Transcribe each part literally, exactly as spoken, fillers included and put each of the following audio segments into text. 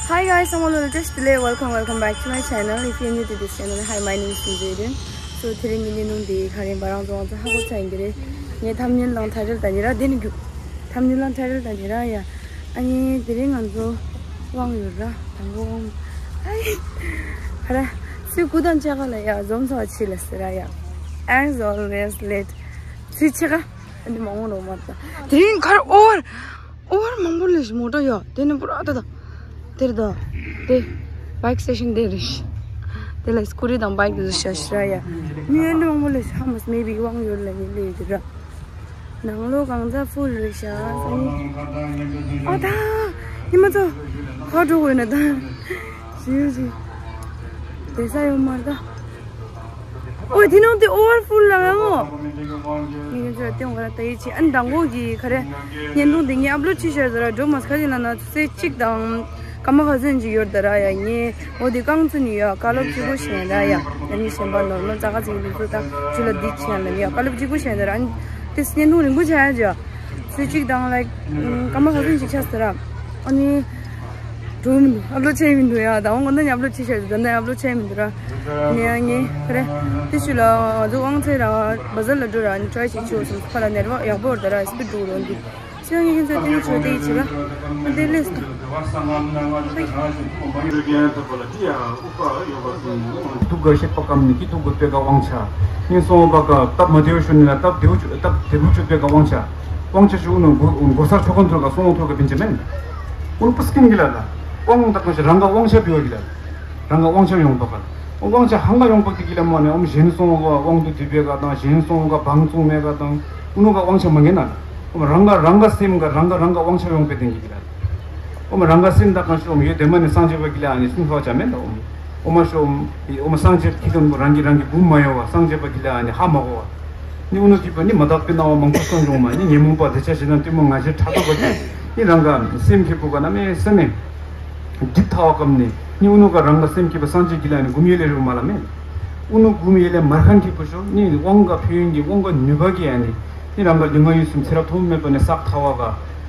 Hi guys, I'm a little just delay. Welcome, welcome back to my channel. If you're new to this channel, hi, my name is Sinjay Dun. So, དེ་རིང་གི་བརྙན་ཐུང་འདི་ག་རེ་ཡིན་པ་རང་ཚོ་ང་ཚོ་ཧ་གོ་ཚར་ཡིན་གྱི་རེད། ངས་ཐམ་ནེལ་དང་ཊའི་ཊལ་དང་ཉེ་ར་དེ་ནི་རྒྱུག་ཐམ་ནེལ་དང་ཊའི་ཊལ་དང་ཉེ་ར་ཡ། ཨ་ནི་དེ་རིང་ང་ཚོ་དབང་ཡོད་ར། དང་པོ་དབང་། ཨ་ཧ་ར། ཚུལ་སྐུ་དང་ལྕགས་ལ་ཡ་འཛོམས་ཚོགས་ཕྱི་ལ་ཟེར་ར་ཡ། As always late. ཚུལ་ཆེ་ག་ཨ་ནི་མང་པོ་རོ་མ་ད། དེ་རིང་ཁར་ཨོ་བར། ཨོ་བར་མང་པོ་ལས་མོ་ཊ་ཡོད། དེ་ནི་པུ་ར་ད་ད། དེར་ད། དེ། བྷའིཀ་སི་ཊེ་ཤན་དེ་རེད། དེ་ལ་སྐུ་རི་དང་བྷའིཀ་དེ་ཚོ་ཤ་ཤ་ཡ། མི་ཡོད་མང་པོ་ལས་ཧ་མ་སི་མེ་བི་དབང་ཡོད་ལ་ཡིན་ལས་ཡོད་དེ་ར། ནང་ལོ་གང་ཚ་ཕུལ་རེད་ཤ་སང་། ཨ་ད། ཉི་མ་ཚོ། ཁ་འགྲོ་དགོས་ན་ད། ཞུ་ཞུ། དེ་ས་ཡོད་མ་རེད་ད། ཨོ་དེ་ནང་དེ་ཨོ་བར་ཕུལ་ལ་ཡང་ངོ་། ངས་ཚོ་ལྟེང་བ་ལ་ལྟ་ཡི་ཆེ་ཨན་དང་པོ་གི་ག་རེ། བརྙན་ཐུང་དེ་ངས་ཨབ་ལོཌ་ཅི་ཤར་ཟེར་ར་འགྲོ་མ་ཁ་ཅིག་ལ་ན་ཚེ་གཅིག་དང་། ཀ་མ་ཁ་ཚོན་ཅིག་ཡོད་ད་ར་ཡ་ངས་ཨོ་དེ་རྐང་ཚོན་ཡོད་བཀའ་སློབ་གཅིག་པོ་བཤད་ད་ཡ། ཨ་ནི་གཞན་པ་ནོར་མ་ཙག་ཙིག་ལུག་ཚོ་དང་ཇུ་ལ་འདི་བྱས་ལ་ནི་ཡ་བཀའ་སློབ་གཅིག་པོ་བཤད་ད་ར་ཨ་ནི། དེ་བརྙན་ཐུང་རིང་པོ་བྱ་ཡ་ཅི། ཚེ་གཅིག་དང་ལའིཀ་ཀ་མ་ཁ་ཚོན་ཅིག་ཆགས་ཟེར་ར། ཨ་ནི། འགྲོ་མི་འདུག་ཨབ་ལོཌ་བྱས་མི་འདུག་ཡ། ད་འོང་གོ་ན་ནི་ཨབ་ལོཌ་བྱས་ཤག་ད་ནི་ཨབ་ལོཌ་བྱས་མི་འདུག་ར། ནི་ཡ་ངས་ཁ་རེ། དེ་ཤུ་ལ་ང་ཚོ་དབང་ཚེ་ར་བ་ཟར་ལ་འགྲོ་ར་ནི་ཊི་རའེ་ཞིག་བྱེད་འོ་སོང་ཁ་ལ་ནེ་ཊི་ཝོག་ཡག་པོ་ཡོད་ད་ར་སི་པིཌ་འགྲོ་རོགས་འདུག་ཤི་ཡ་ངས་ཁྱེད་ཚོ་དེ་ནི་ཆོ་དེ་ཡི་བྱེད་ར། ཨ་དེ་ལས་སོང་། སྡུག་ག་ཤེས་པ་ཀམ་ནི་ཀི་སྡུག་ག་སྤེ་ཀ་དབང་ཆ། ངན་སོང་པ་ཀ་སྟབས་མ་བདེ་བ་ཤོར་ནི་ལ་སྟབས་བདེ་བོ་ཆུ་སྟབས་བདེ་བོ་ཆུ་སྤེ་ཀ་དབང་ཆ། དབང་ཆ་ཞུ་ནོ་གོ་གོ་སར་ཆོ་ག་ཐོར་ག་སོང་ཐོར་ག་བིན་ཆ་མེན། ཀུན་པུ་སྐིན་གི་ལ་ལ། དབང་དག་ག་ཤ་རང་ག་དབང་ཆ་བི་བ་གི་ལ་ལ། རང་ག་དབང་ཆ་ཡོང་པ་ཀ་ལ། དབང་ཆ་ཧང་ག་ཡོང་པ་ཀི་གི་ལ་མོ་ནི་ཨོམ་གཞན་སོང་ག་དབང་དུ་དུ་བེ་ག་དང་གཞན་སོང་ག་བང་བཙོང་མེ་ག་དང་ཀུན་ནོ་ག་དབང་ཆ་མ་ངེ་ན་ལ། ཨོམ་རང་ག་རང་ག་སེམས་ག་རང་ག་རང་ག་དབང་ཆ་ཡོང་པའི་དེང་གི་གི་ལ་ལ། ཨོ་མ་རང་ག་སེམས་དག་གང་ཤོ་ཨོ་མ་ཡོད་དེ་མ་ནི་སངས་རྒྱས་པ་གི་ལ་ཨ་ནི་སུན་ཧ་ཅ་མེད་ལ་ཨོ་མ། ཨོ་མ་ཤོ་ཨོ་མ་སངས་རྒྱས་ཁྱི་དང་རང་གི་རང་གི་བུ་མ་ཡོ་བ་སངས་རྒྱས་པ་གི་ལ་ཨ་ནི་ཧ་མ་གོ་བ། ནི་ཨུ་ནུ་གི་པ་ནི་མ་དག་པའི་སྣང་བ་མང་པོ་སོང་འབྱུང་མ་ནི་ཉེ་མོ་པ་དེ་ཆ་ཞེ་ན་གཏི་མུག་ང་ཞེ་ཕྲག་དོག་པ་གི་ནི་རང་ག་སེམས་ཁྱི་པོ་ག་ན་མེ་སེམས་མེ། སྒྲིབ་ཐ་བ་ཀམ་ནི་ནི་ཨུ་ནུ་ག་རང་ག་སེམས་ཁྱི་པ་སངས་རྒྱས་གི་ལ་ཨ་ནི་གུམ་ཡེ་ལེ་རུ་མ་ལ་མེ། ཨུ་ནུ་གུམ་ཡེ་ལེ་མར་ཁན་ཁྱི་པོ་ཤོ་ནི་དབང་ག་ཕན་ཡོན་གི་དབང་ག་ནུས་པ་གི་ཨ་ནི། ནི་རང་ག་ལུས་ངག་ཡིད་གསུམ་ཚེ་རབས་ཐོག་མེད་པ་ནས་བསགས་ཐ་བ་ག་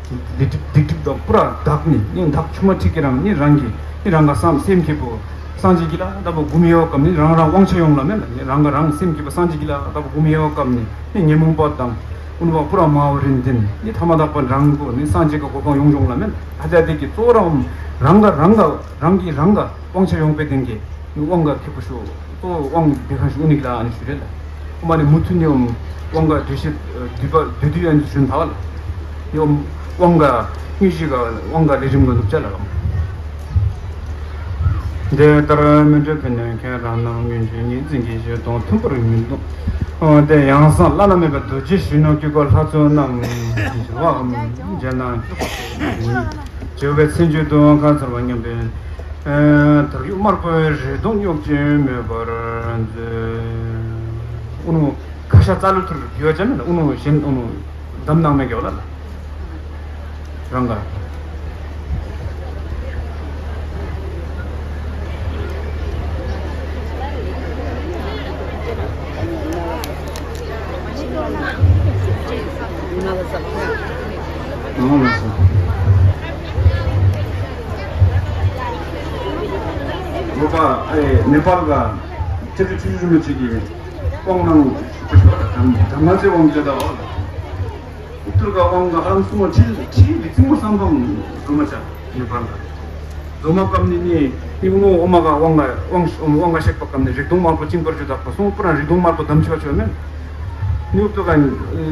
སྡིག་སྒྲིབ་སྡིག་སྒྲིབ་དང་པུ་ར་དག་ནི་ནི་དག་ཆུ་མ་ཁྲིག་གི་རང་ནི་རང་གི་ནི་རང་ག་བསམ་སེམས་ཁྱི་པོ་སངས་རྒྱས་ཀྱི་ལ་ལྟ་བུ་གུམ་ཡེ་བ་ཀམ་ནི་རང་རང་དབང་ཆ་ཡོང་ལ་མེད་ལ་ནི་རང་ག་རང་སེམས་ཁྱི་པོ་སངས་རྒྱས་ཀྱི་ལ་ལྟ་བུ་གུམ་ཡེ་བ་ཀམ་ནི་ནི་ཉེ་མོང་པ་དང་ཀུན་པ་པུ་ར་མ་བ་རིན་ཏིན་ནི་ཐ་མ་དག་པ་རང་གོ་ནི་སངས་རྒྱས་ཀྱི་གོ་འཕང་ཡོང་ཡོང་ལ་མེད་ལ་ཧ་ཅ་དེ་གི་གཙོ་བོ་རང་རང་ག་རང་ག་རང་གི་རང་ག་དབང་ཆ་ཡོང་པའི་དེང་གི་ནི་དབང་ག་ཁྱི་པོ་ཤོ། གཙོ་བོ་དབང་དེ་གང་ཞིག་ཨུ་ནི་གི་ལ་ཨ་ནི་ཞུ་རེད་ལ། ཨོ་མ་ནི་མུ་མཐུད་ནི་ཨོམ་དབང་ག་དུས་ཤེས་དུས་པ་དུས་དུས་ཨ་ནི་ཞུན་ཐ་བ་ལ། ནི་ཨོམ་དབང་ག་དངོས་གཞི་ག་དབང་ག་ལས་རིམ་ག་ནུབ་ཅ་ལ་ཨོམ། དེ་ལྟར་མི་འབྲལ་ཕན་གནོད་མཁན་རང་རྣམས་སྔོན་བྱོན་ཉིད་འཛིན་གྱི་བཞེད་དོན་མཐུན་པར་མི་འདུག་ཨོ་དེ་ཡང་གསང་བླ་ན་མེད་པ་རྡོ་རྗེ་གཞོན་ནུ་ཀུན་དགའ་ལྷ་མཚོ་རྣམས་འབྱེད་པའམ་འཇལ་ན་འཇུག་པ་ཞེས་བརྗོད་པའི་མཚན་བརྗོད་དུ་ཁ་མཚར་བ་སྙམ་པའི། ཨ་དར་ཡུག་དམར་པོའི་རི་དོང་གཡོག་ཅིང་མོས་པར་མཛོད། ཨུ་ནུ་ཁ་ཤ་རྩ་ལུ་ཐུར་གྱི་བ་ཅན་ཨུ་ནུ་གཞན་ཨུ་ནུ་འདམ་ནང་མེ་གྱོ་ལ་ལ་རང་ག་ལོ་པ་ཨེ་ནེ་པཱལ་ག་ཁྲི་ཁྲི་ཁྲི་ཁྲི་མི་གཅིག་གིས་དབང་གནང་དམ་དམ་ཚེ་དབང་ཆེ་ད་བ། ཨུ་ཐུར་ག་དབང་ག་ཧམ་སུ་མ་ཁྲི་ཁྲི་ལི་ཚིག་མོ་བསམ་ཕང་གོ་མ་ཆ་ནེ་པཱལ་ག། རྫོང་མ་སྐམ་ནི་ནི་ནི་ཀུན་ནོ་ཨོ་མ་ག་དབང་ག་དབང་དབང་ག་གཤེགས་པ་སྐམ་ནི་རིག་སྟོང་དམར་པོ་བཅིངས་པར་བཅུ་དག་པ་སོང་པུ་ར་རིག་སྟོང་དམར་པོ་དམ་ཆོས་ཆོས་མེད། ནུབ་ཏུ་ག་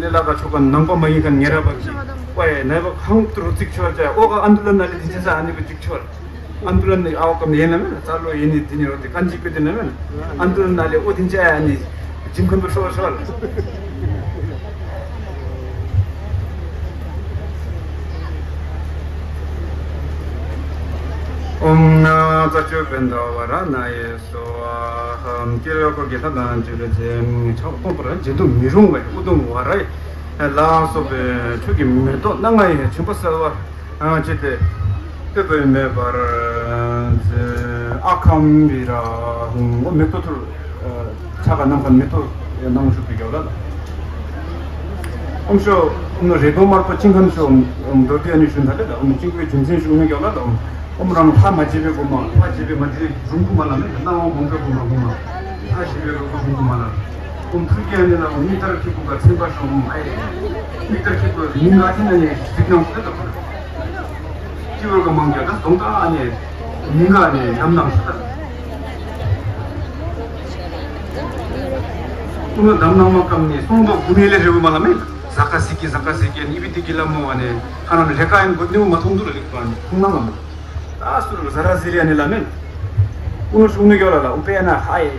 ལེ་ལ་ག་ཆོ་ག་ནང་པ་མ་ཡིན་ག་ཉེ་ར་བ་གི་ཨོ་ཡ་ནེ་པ་ཁང་ཏུ་རུ་ཚིག་ཆོ་ཆ་ཨོ་ག་ཨན་དུ་ལ་ན་ལི་དི་ཆ་ས་ཨ་ནི་བ་ཅིག་ཆོ། ཨན་དུ་ལ་ནི་ཨའོ་ཀམ་ཡེ་ན་མེ་ན་ཙ་ལོ་ཡེ་ནི་དི་ནི་རོ་དི་ཀན་ཅི་པེ་དི་ན་མེ་ན་ཨན་དུ་ལ་ན་ལེ་ཨོ་དི་ཅ་ཨ་ནི་ཇིམ་ཁན་པོ་ཤོ་ཤོ་ལ། ཨོམ་ན་ཙ་ཅོ་བེན་ད་བ་ར་ན་ཡེ་སོ་ཨ་ཧམ་ཀེ་ར་ཀོ་གེ་ཐ་དང་ཅི་ར་ཇེ་ཆ་ཁོང་པ་ར་ཇེ་དུ་མི་རུང་བའི་ཨུ་དུམ་བ་ར་ལ་སོ་བེ་ཆུ་གི་མེ་ཏོག་སྣ་ལྔ་ཡི་ཆུན་པ་གསལ་བ། ཨ་ཅི་སྟེ། ལྟོས་པའི་མེ་འབར། ཨ་ཁམ་བི་ར། ཨོ་མེ་ཏོག་ཐུར། ཆ་ག་ནམ་ཁ་མེ་ཏོག་ནང་བཞུགས་པའི་རྒྱབ་ལ། ཨོམ་ཤོ། ཨོམ་རེ་དོ་དམར་པོ་ཅིང་ཁམ་ཤོ། མདོར་བསྡུས་ཨ་ནི་ཞུ་ན་ལེ་ད་ཨོམ་ཅིང་པོའི་རྒྱུ་མཚན་ཞུ་མི་རྒྱབ་ལ་ད་ཨོམ། ཨོཾ་རང་ལྷ་མ་བརྗེད་པའི་སྒོ་མ། ལྷ་བརྗེད་པའི་མ་བརྗེད་རུང་གོ་མ་ལ་མེད། སྣང་བ་མང་པོའི་སྒོ་མ་སྒོ་མ། ལྷ་བརྗེད་པའི་རུང་གོ་མ་ལ། ཨོཾ་ཐུར་གྱི་ཨ་ནི་ལ་ཨོཾ་མིག་ལྟར་ཁྱེད་ཀུན་དགའ་མཚན་པ་ཤོག་ཨོཾ་ཨའི། མིག་ལྟར་ཁྱེད་ཀུན་མིང་ག་ཐེན་ཨ་ནི་གཟིགས་སྣང་ཞུ་ད་ཁོ་ན། སྤྱི་བོར་ག་མང་རྒྱ་ག་གདོང་དག་ཨ་ནི་མིང་ག་ཨ་ནི་ཉམས་སྣང་ཞུ་ད། ཀུན་ནས་གདམས་ནང་མ་བསྐམས་ནས་སོང་དོ་དགུ་མེད་ལས་རེ་བ་མ་ལ་མེད། ཟ་ཁ་ཟིག་གི་ཟ་ཁ་ཟིག་གི་ནི་བི་དི་གི་ལ་མོ་བ་ནས་ཁ་ན་ལས་ཀ་ཡིན་དགོས་ནི་མ་མཐོང་དུ་ལ་ལེགས་པ་ནི་ཁུངས་ན་མ་མེད། ད་སུ་རུ་ཟ་ར་ཟི་རི་ཨ་ནི་ལ་མེད། ཀུ་ནུ་ཤུག་ནུ་གྱོ་ལ་ལ་ཨུ་པེ་ན་ཧའི།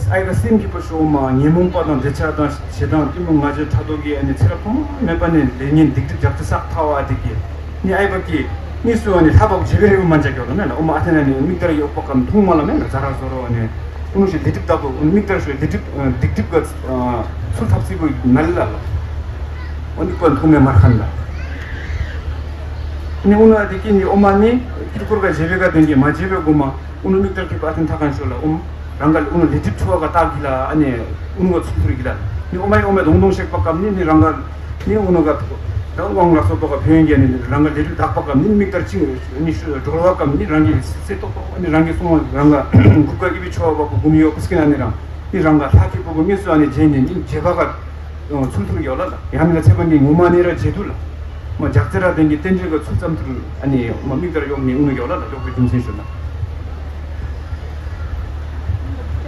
ཨའི་ག་སེམས་ཀྱི་པ་ཤོ་མ་ཉེ་མོང་པ་དང་འདྲེ་ཆ་དང་ཞེ་དང་གཏི་མུག་ང་རྒྱལ་ཕྲག་དོག་གི་ཨ་ནི་ཚེ་རབས་ཐོག་མ་མེད་པ་ནས་ལས་ངན་སྡིག་སྒྲིབ་རྒྱབ་ཏུ་བསགས་ཐ་བ་དེ་གི་ནི་ཨའི་བ་གི་ནི་སུ་ཨ་ནི་ལྷ་བབ་བྱེད་པའི་རེ་བ་མ་འཇག་གྱོ་ལ་མེད་ལ་ཨོ་མ་ཨ་ཐེ་ན་ནི་མིག་ལྟར་ཡོད་པ་ཀམ་མཐོང་མ་ལ་མེད་ལ་ཟ་ར་ཟོ་རོ་ཨ་ནི། ཀུ་ནུ་ཤི་ལི་སྒྲིབ་ལྟ་བུ་ཀུ་ནུ་མིག་ལྟར་ཤོད་ལི་སྒྲིབ་ལྡིག་སྒྲིབ་ག་ཚུལ་ཐབས་སྲིད་པོ་ནལ་ལ་ལ། ཨོ་ནི་པ་མཐོང་མེད་མར་ཁན་ལ། ནི་ཀུ་ནུ་ཨ་དི་ཀི་ནི་ཨོ་མ་ནི་དཀྱིལ་འཁོར་ག་བྱེད་པའི་ག་དོན་གྱི་མ་བྱེད་པའི་དགོས་མ་ཀུ་ནུ་མིག་ལྟར་གི་པ་ཐན་ཐ་ཁན་ཤོད་ལ་ཨོམ་རང་ག་ལི་ཀུ་ནུ་ལི་སྒྲིབ་ཆུ་བ་ག་ལྟ་གི་ལ་ཨ་ནི་ཀུ་ནུ་ག་ཚུལ་ཐུར་གི་ལ། ནི་ཨོ་མ་ཡི་ཨོ་མའི་དོང་དོང་ཤེག་པ་ཀམ་ནི་ནི་རང་ག་ནི་ཀུ་ནུ་ག་ད་དབང་ལ་སོགས་པ་ག་ཕན་ཡོན་གྱི་ནི་རང་ག་ལི་སྒྲིབ་དག་པ་ཀམ་ནི་མིག་ལྟར་ཅིང་ནི་ཤུ་སྒྲོལ་བ་ཀམ་ནི་རང་གི་སེ་ཏོག་ཏོག་ནི་རང་གི་སོང་རང་ག་གུབ་ག་གི་བི་ཆུ་བ་བ་གུ་གུམ་ཡོ་ཀུ་སྐི་ན་ནི་རང་ནི་རང་ག་ལྷ་ཁྱི་པོ་གུ་ངེས་སུ་ཨ་ནི་བྱེད་ནི་ནི་བྱེད་པ་ག་ཚུལ་ཐུར་ཡོད་ལ་ལ། ཡང་མིན་ལ་ཚེ་དཔག་མེད་ངོ་མ་ནི་ར་བྱེད་དུ་ལ། མ་ཇག་རྩེ་ར་ལྡན་གྱི་རྟེན་འབྲེལ་གྱི་ཚུལ་ཙམ་ཐུར་ཨ་ནི་མ་མིག་ལྟར་གཡོག་ནི་ཨུ་ནུ་ཡོད་ལ་ལ་གཡོག་པའི་རྒྱུ་མཚན་ཞུ་ན།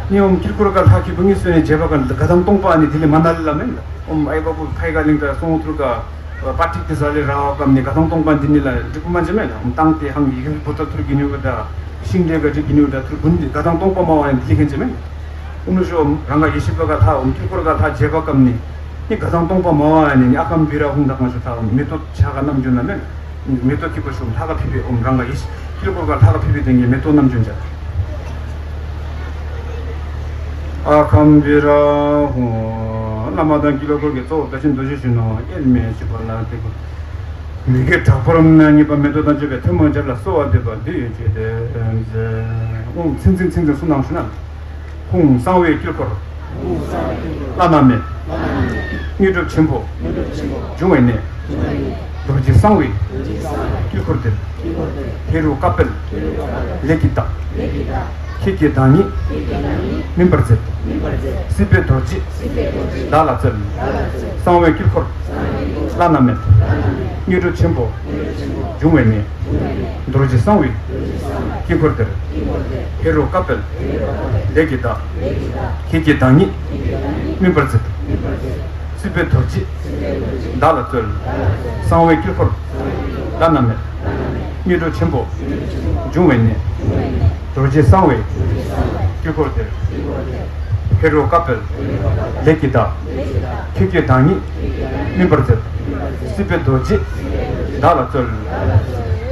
ནི་ཨོམ་དཀྱིལ་འཁོར་ག་ལྷ་ཁྱི་པོ་ངེས་སུ་ནི་བྱེད་པ་ག་ག་དང་སྟོང་པ་ཨ་ནི་དི་ལི་མ་ན་ལི་ལ་མེན་ལ། ཨོམ་ཨའི་བ་བུ་ཕའི་ག་ལིང་ག་སོང་ཐུར་ག་པ་ཏིག་དི་ས་ལི་ར་བ་གམ་ནི་ག་དང་སྟོང་པ་འདི་ནི་ལ་འགྲིག་པོ་མ་འཇེ་མེན་ལ། ཨོམ་ཏང་ཏི་ཧང་ཡི་གེ་བུ་ཏ་ཐུར་གི་ནི་བ་ད་ཤིང་འབྲས་ག་འགྲིག་གི་ནི་བ་ད་ཐུར་གུན་འདི་ག་དང་སྟོང་པ་མ་བ་ནི་དི་ལི་ཁན་འཇེ་མེན་ལ། ཨུ་ནུ་ཤོ་རང་ག་ཡེ་ཤེས་པ་ག་ལྷ་ཨོམ་དཀྱིལ་འཁོར་ག་ལྷ་བྱེད་པ་གམ་ནི་ནི་ག་དང་སྟོང་པ་མ་བ་ནི་ནི་ཨ་ཀམ་བི་ར་ཧུང་ད་གང་ཤོ་ཐ་ཨོམ་མེ་ཏོག་ཆ་ག་ནམ་རྒྱུན་ན་མེན། མེ་ཏོག་སྐྱེས་པ་ཤོ་ལྷ་ག་ཕི་པའི་ཨོམ་རང་ག་ཡེ་ཤེས་དཀྱིལ་འཁོར་ག་ལྷ་ག་ཕི་པའི་སྟེང་གི་མེ་ཏོག་ནམ་རྒྱུན་ཆ། ཨ་ཁམ་བི་ར་ཧུང་། བླ་མ་དང་དཀྱིལ་འཁོར་གྱི་གཙོ་བོ་བདག་ཆེན་རྡོ་རྗེ་གཞོན་ནུ་དབྱེར་མེད་གཅིག་པ་ལ་འདེགས་པ། མི་དགེ་དྲག་པོར་མཉེས་པ་མེ་ཏོག་དང་བཅས་པའི་ཐུན་མོང་སྦྱར་ལ་གསོལ་བ་འདེབས་པ་འདི་ཡོད་ཅེས་ཏེ། ཨོང་ཚིང་ཚིང་ཚིང་ཚིང་གསུང་གནང་ཞུ་ན། ཧཱུྃ་གསང་བའི་དཀྱིལ་འཁོར། བླ་ན་མེད། དངོས་གྲུབ་ཆེན་པོ། འབྱུང་བའི་གནས། རྡོ་རྗེ་གསང་བའི། དཀྱིལ་འཁོར་འདིར། ཧེ་རུ་ཀ་དཔལ། ལས་ཀྱི་བདག་ཁྱེད་ཀྱི་བདག་ཉིད། སྨིན་པར་མཛད། སྲིད་པའི་རྡོ་རྗེ། བདག་ལ་སྩོལ། གསང་བའི་དཀྱིལ་འཁོར། བླ་ན་མེད། དངོས་གྲུབ་ཆེན་པོ། འབྱུང་བའི་གནས། རྡོ་རྗེ་གསང་བའི། དཀྱིལ་འཁོར་འདིར། ཧེ་རུ་ཀ་དཔལ། ལས་ཀྱི་བདག་ཁྱེད་ཀྱི་བདག་ཉིད། སྨིན་པར་མཛད། སྲིད་པའི་རྡོ་རྗེ། བདག་ལ་སྩོལ། གསང་བའི་དཀྱིལ་འཁོར། བླ་ན་མེད། དངོས་གྲུབ་ཆེན་པོ། འབྱུང་བའི་གནས། རྡོ་རྗེ་གསང་བའི། དཀྱིལ་འཁོར་འདིར། ཧེ་རུ་ཀ་དཔལ། ལས་ཀྱི་བདག་ཁྱེད་ཀྱི་བདག་ཉིད། སྨིན་པར་མཛད། སྲིད་པའི་རྡོ་རྗེ། བདག་ལ་སྩོལ།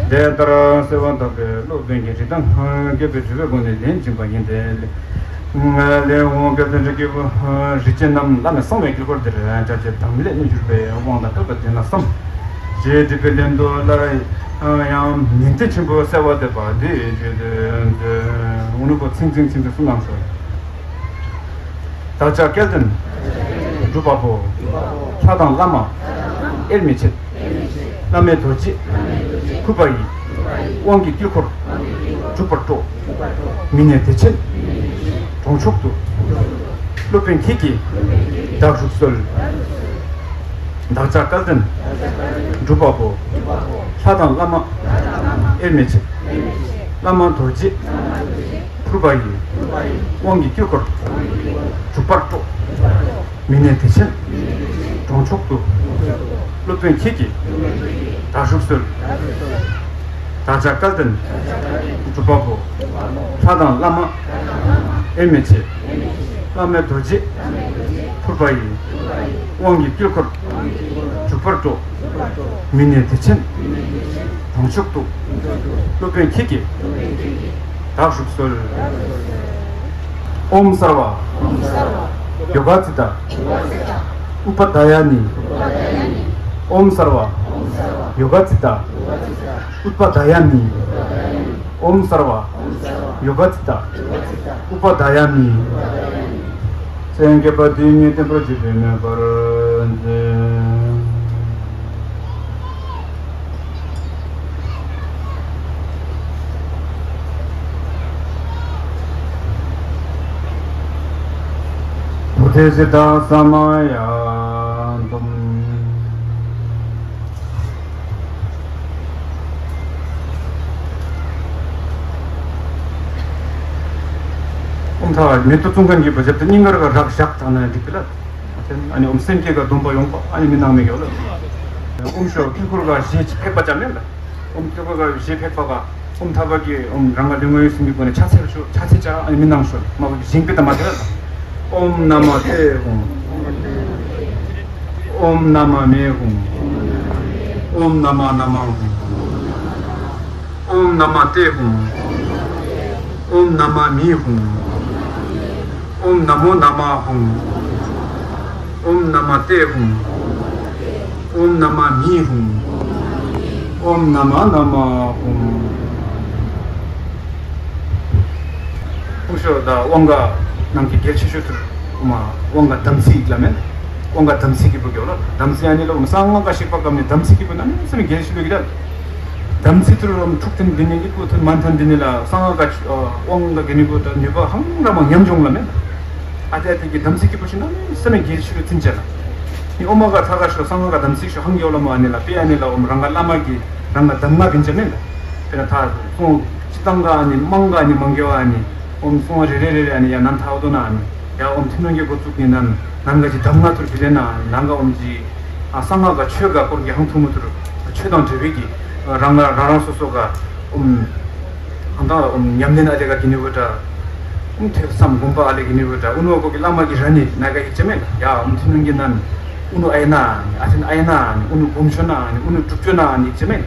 དེ་ལྟར་གསོལ་བ་བཏབ་པའི་སློབ་དཔོན་གྱིས་རིགས་དང་རྒྱས་པའི་སྒྲུབ་པའི་སྒོ་ནས་ལན་བྱིན་པ་ཡིན་ཏེ། ལས་འོང་སྐལ་ལྡན་རིགས་ཀྱི་བུ། རིགས་ཅན་རྣམས་བླ་མའི་གསང་བའི་དཀྱིལ་འཁོར་འདིར་བཅར་ཏེ་དམ་ལས་མི་འགྱུར་བའི་དབང་དང་བསྐལ་པ་བདེ་ན་བསམ། ཞེས་སྒྲུབ་པའི་ལན་དུ་སླར་ཡང་ཉན་ཐོས་ཆེན་པོས་གསོལ་བ་འདེབས་པ་འདི་བརྗོད་དུ། འུ་ནུ་པོ་ཚིང་ཚིང་ཚིང་ཚིང་གསུང་གནང་སོ། བདག་ཅག་སྐལ་ལྡན་སྒྲུབ་པ་པོ། ལྷ་དང་བླ་མ་དབྱེར་མི་ཕྱེད། བླ་མེད་རྡོ་རྗེ་ཕུར་པ་ཡི། དབང་གི་དཀྱིལ་འཁོར་འཇུག་པར་སྤྲོ། མི་གནས་བདེ་ཆེན་གྲོང་མཆོག་ཏུ། སློབ་དཔོན་ཁྱེད་ཀྱིས་བདག་བཞུགས་གསོལ། བདག་ཅག་སྐལ་ལྡན་སྒྲུབ་པ་པོ། ལྷ་དང་བླ་མ་དབྱེར་མི་ཕྱེད། བླ་མ་རྡོ་རྗེ་ཕུར་པ་ཡི། དབང་གི་དཀྱིལ་འཁོར་འཇུག་པར་སྤྲོ། མི་གནས་བདེ་ཆེན་གྲོང་མཆོག་ཏུ། སློབ་དཔོན་ཁྱེད་ཀྱིས་བདག་བཞུགས་གསོལ། བདག་ཅག་སྐལ་ལྡན་སྒྲུབ་པ་པོ། ལྷ་དང་བླ་མ་དབྱེར་མི་ཕྱེད། བླ་མེད་རྡོ་རྗེ་ཕུར་པ་ཡི། དབང་གི་དཀྱིལ་འཁོར་འཇུག་པར་སྤྲོ། མི་གནས་བདེ་ཆེན་གྲོང་མཆོག་ཏུ། སློབ་དཔོན་ཁྱེད་ཀྱིས་བདག་བཞུགས་གསོལ། ཨོཾ་སརྦ་ཡོ་ག་ཙི་ཏ་ཨུ་པ་དཱ་ཡ་ནི། ཨོཾ་སརྦ་ཡོ་ག་ཙི་ཏ་ཨུ་པ་དཱ་ཡ་ནི། ཨོཾ་སརྦ་ཡོ་ག་ཙི་ཏ་ཨུ་པ་དཱ་ཡ་ནི། སེམས་བསྐྱེད་པ་དེ་ཉིད་བརྟན་པོར་བྱས་པའི་མོས་པར་མཛོད། ཚེ་ཇི་ལྟར་ས་མ་ཡ་འདུམ། ཨོམ་ཐ་མེ་ཏོག་བཙོང་མཁན་གྱི་བུ་ཆབ་དེ་སྙིང་གར་ག་རག་བཞག་དང་ན་འགྲིག་གི་ལ། ཨ་ནི་ཨོམ་སེམས་བསྐྱེད་ག་སྡོམ་པ་ཡོང་པ་ཨ་ནི་མི་སྣང་མེད་ཡོད་ལ། ཨོམ་ཤོ་ཁི་ཁུར་ག་ཞེས་ཕེབས་པ་ཅམ་མེད་ལ། ཨོམ་ཁི་ཁུར་ག་ཞེས་ཕེབས་པ་ག་ཨོམ་ཐ་བ་གི་ཨོམ་རང་ག་ལུས་ངོ་ཡོད་སེམས་ཀྱི་སྒོ་ནས་ཕྱག་འཚལ་ཤོ་ཕྱག་འཚལ་བྱ་ཨ་ནི་མི་སྣང་ཤོ་མ་བ་གི་ཞིང་པེ་ད་མ་དེ་ལ། ཨོམ་ན་མ་ཏེ་ཧུང་། ཨོམ་ན་མ་མེ་ཧུང་། ཨོམ་ན་མ་ན་མ་ཧུང་། ཨོམ་ན་མ་ཏེ་ཧུང་། ཨོམ་ན་མ་མི་ཧུང་། ཨོམ་ན་མོ་ན་མ་ཧུང་། ཨོམ་ན་མ་ཏེ་ཧུང་། ཨོམ་ན་མ་མི་ཧུང་། ཨོམ་ན་མ་ན་མ་ཧུང་། ཧུང་ཤོ་ད་དབང་ག་ནང་གི་རྒྱལ་ཆེ་ཤོས་དུ་མ་དབང་ག་དམ་ཚིག་ལ་མེད། དབང་ག་དམ་ཚིག་གི་བུ་གི་ལ་དམ་ཚིག་ཨ་ནི་ལ་གསང་སྔགས་ཀ་ཤིག་པ་གམ་ནི་དམ་ཚིག་གི་བུ་ན་ནི་སེམས་རྒྱལ་ཤོས་ལུགས་ཀྱི་ལ། དམ་ཚིག་ཐུར་རམ་འཁྲུག་ཐུན་འདི་ནི་ཨི་ཀུ་ཐུར་མན་ཐན་འདི་ནི་ལ་གསང་སྔགས་ཀ་དབང་ག་གི་ནི་བུ་ད་ནུས་པ་ཧང་ར་མ་ཉམས་འབྱུང་ལ་མེད། ཨ་ཏེ་ཨ་ཏེ་གི་དམ་ཚིག་གི་བུ་ཤི་ན་ནི་སེམས་རྒྱལ་ཤོས་ལུགས་ཚིན་ཅ་ལ། ནི་ཨོ་མ་ག་ཐ་ག་ཤོ་གསང་སྔགས་ཀ་དམ་ཚིག་ཤོ་ཧང་གི་ལ་མ་ཨ་ནི་ལ་པེ་ཨ་ནི་ལ་ཨོམ་རང་ག་བླ་མ་གི་རང་ག་གདམས་ངག་གིན་ཅ་མེད་ལ། དཔེར་ན་ད་སོང་སྤྱི་བཏང་ག་ཨ་ནི་དམངས་ག་ཨ་ནི་མང་ག་ཨ་ནི་ཨོམ་སོང་རེ་རེ་རེ་རེ་ཨ་ནི་ཡ་ནན་ཐའོ་དོ་ན་ཨ་ནི་ཡ་ཨོམ་ཐུན་ནང་གི་འགོ་བཙུགས་ནི་ནན་ནན་ག་ཅི་གདམས་ངག་ཐུར་བི་ལེ་ན་ཨ་ནི་ནན་ག་ཨོམ་ཅི་ཨ་གསང་སྔགས་ག་ཆོས་ག་སྐོར་གི་ཧང་ཐུང་མུ་ཐུར་ཆོས་དང་འབྲེལ་བའི་གི་རང་ག་རང་རང་སོ་སོ་ག་ཨོམ་ཨང་དང་ཨོམ་ཉམས་ལེན་ཨ་ལེ་ག་གི་ནི་བུ་ཏྲ། ཨོམ་ཐོས་བསམ་སྒོམ་པ་ཨ་ལེ་གི་ནི་བུ་ཏྲ་ཨུ་ནུ་གོ་གི་བླ་མ་གི་ར་ནི་ན་ག་ཡིག་ཅ་མེད་ཡ་ཨོམ་ཐུན་ནང་གི་ནན་ཨུ་ནུ་ཨའི་ན་ཨ་ནི་ཨ་ཐན་ཨའི་ན་ཨ་ནི་ཨུ་ནུ་སྒོམ་ཆོ་ན་ཨ་ནི་ཨུ་ནུ་སྒྲུབ་ཆོ་ན་ཨ་ནི་ཡིག་ཅ་མེད།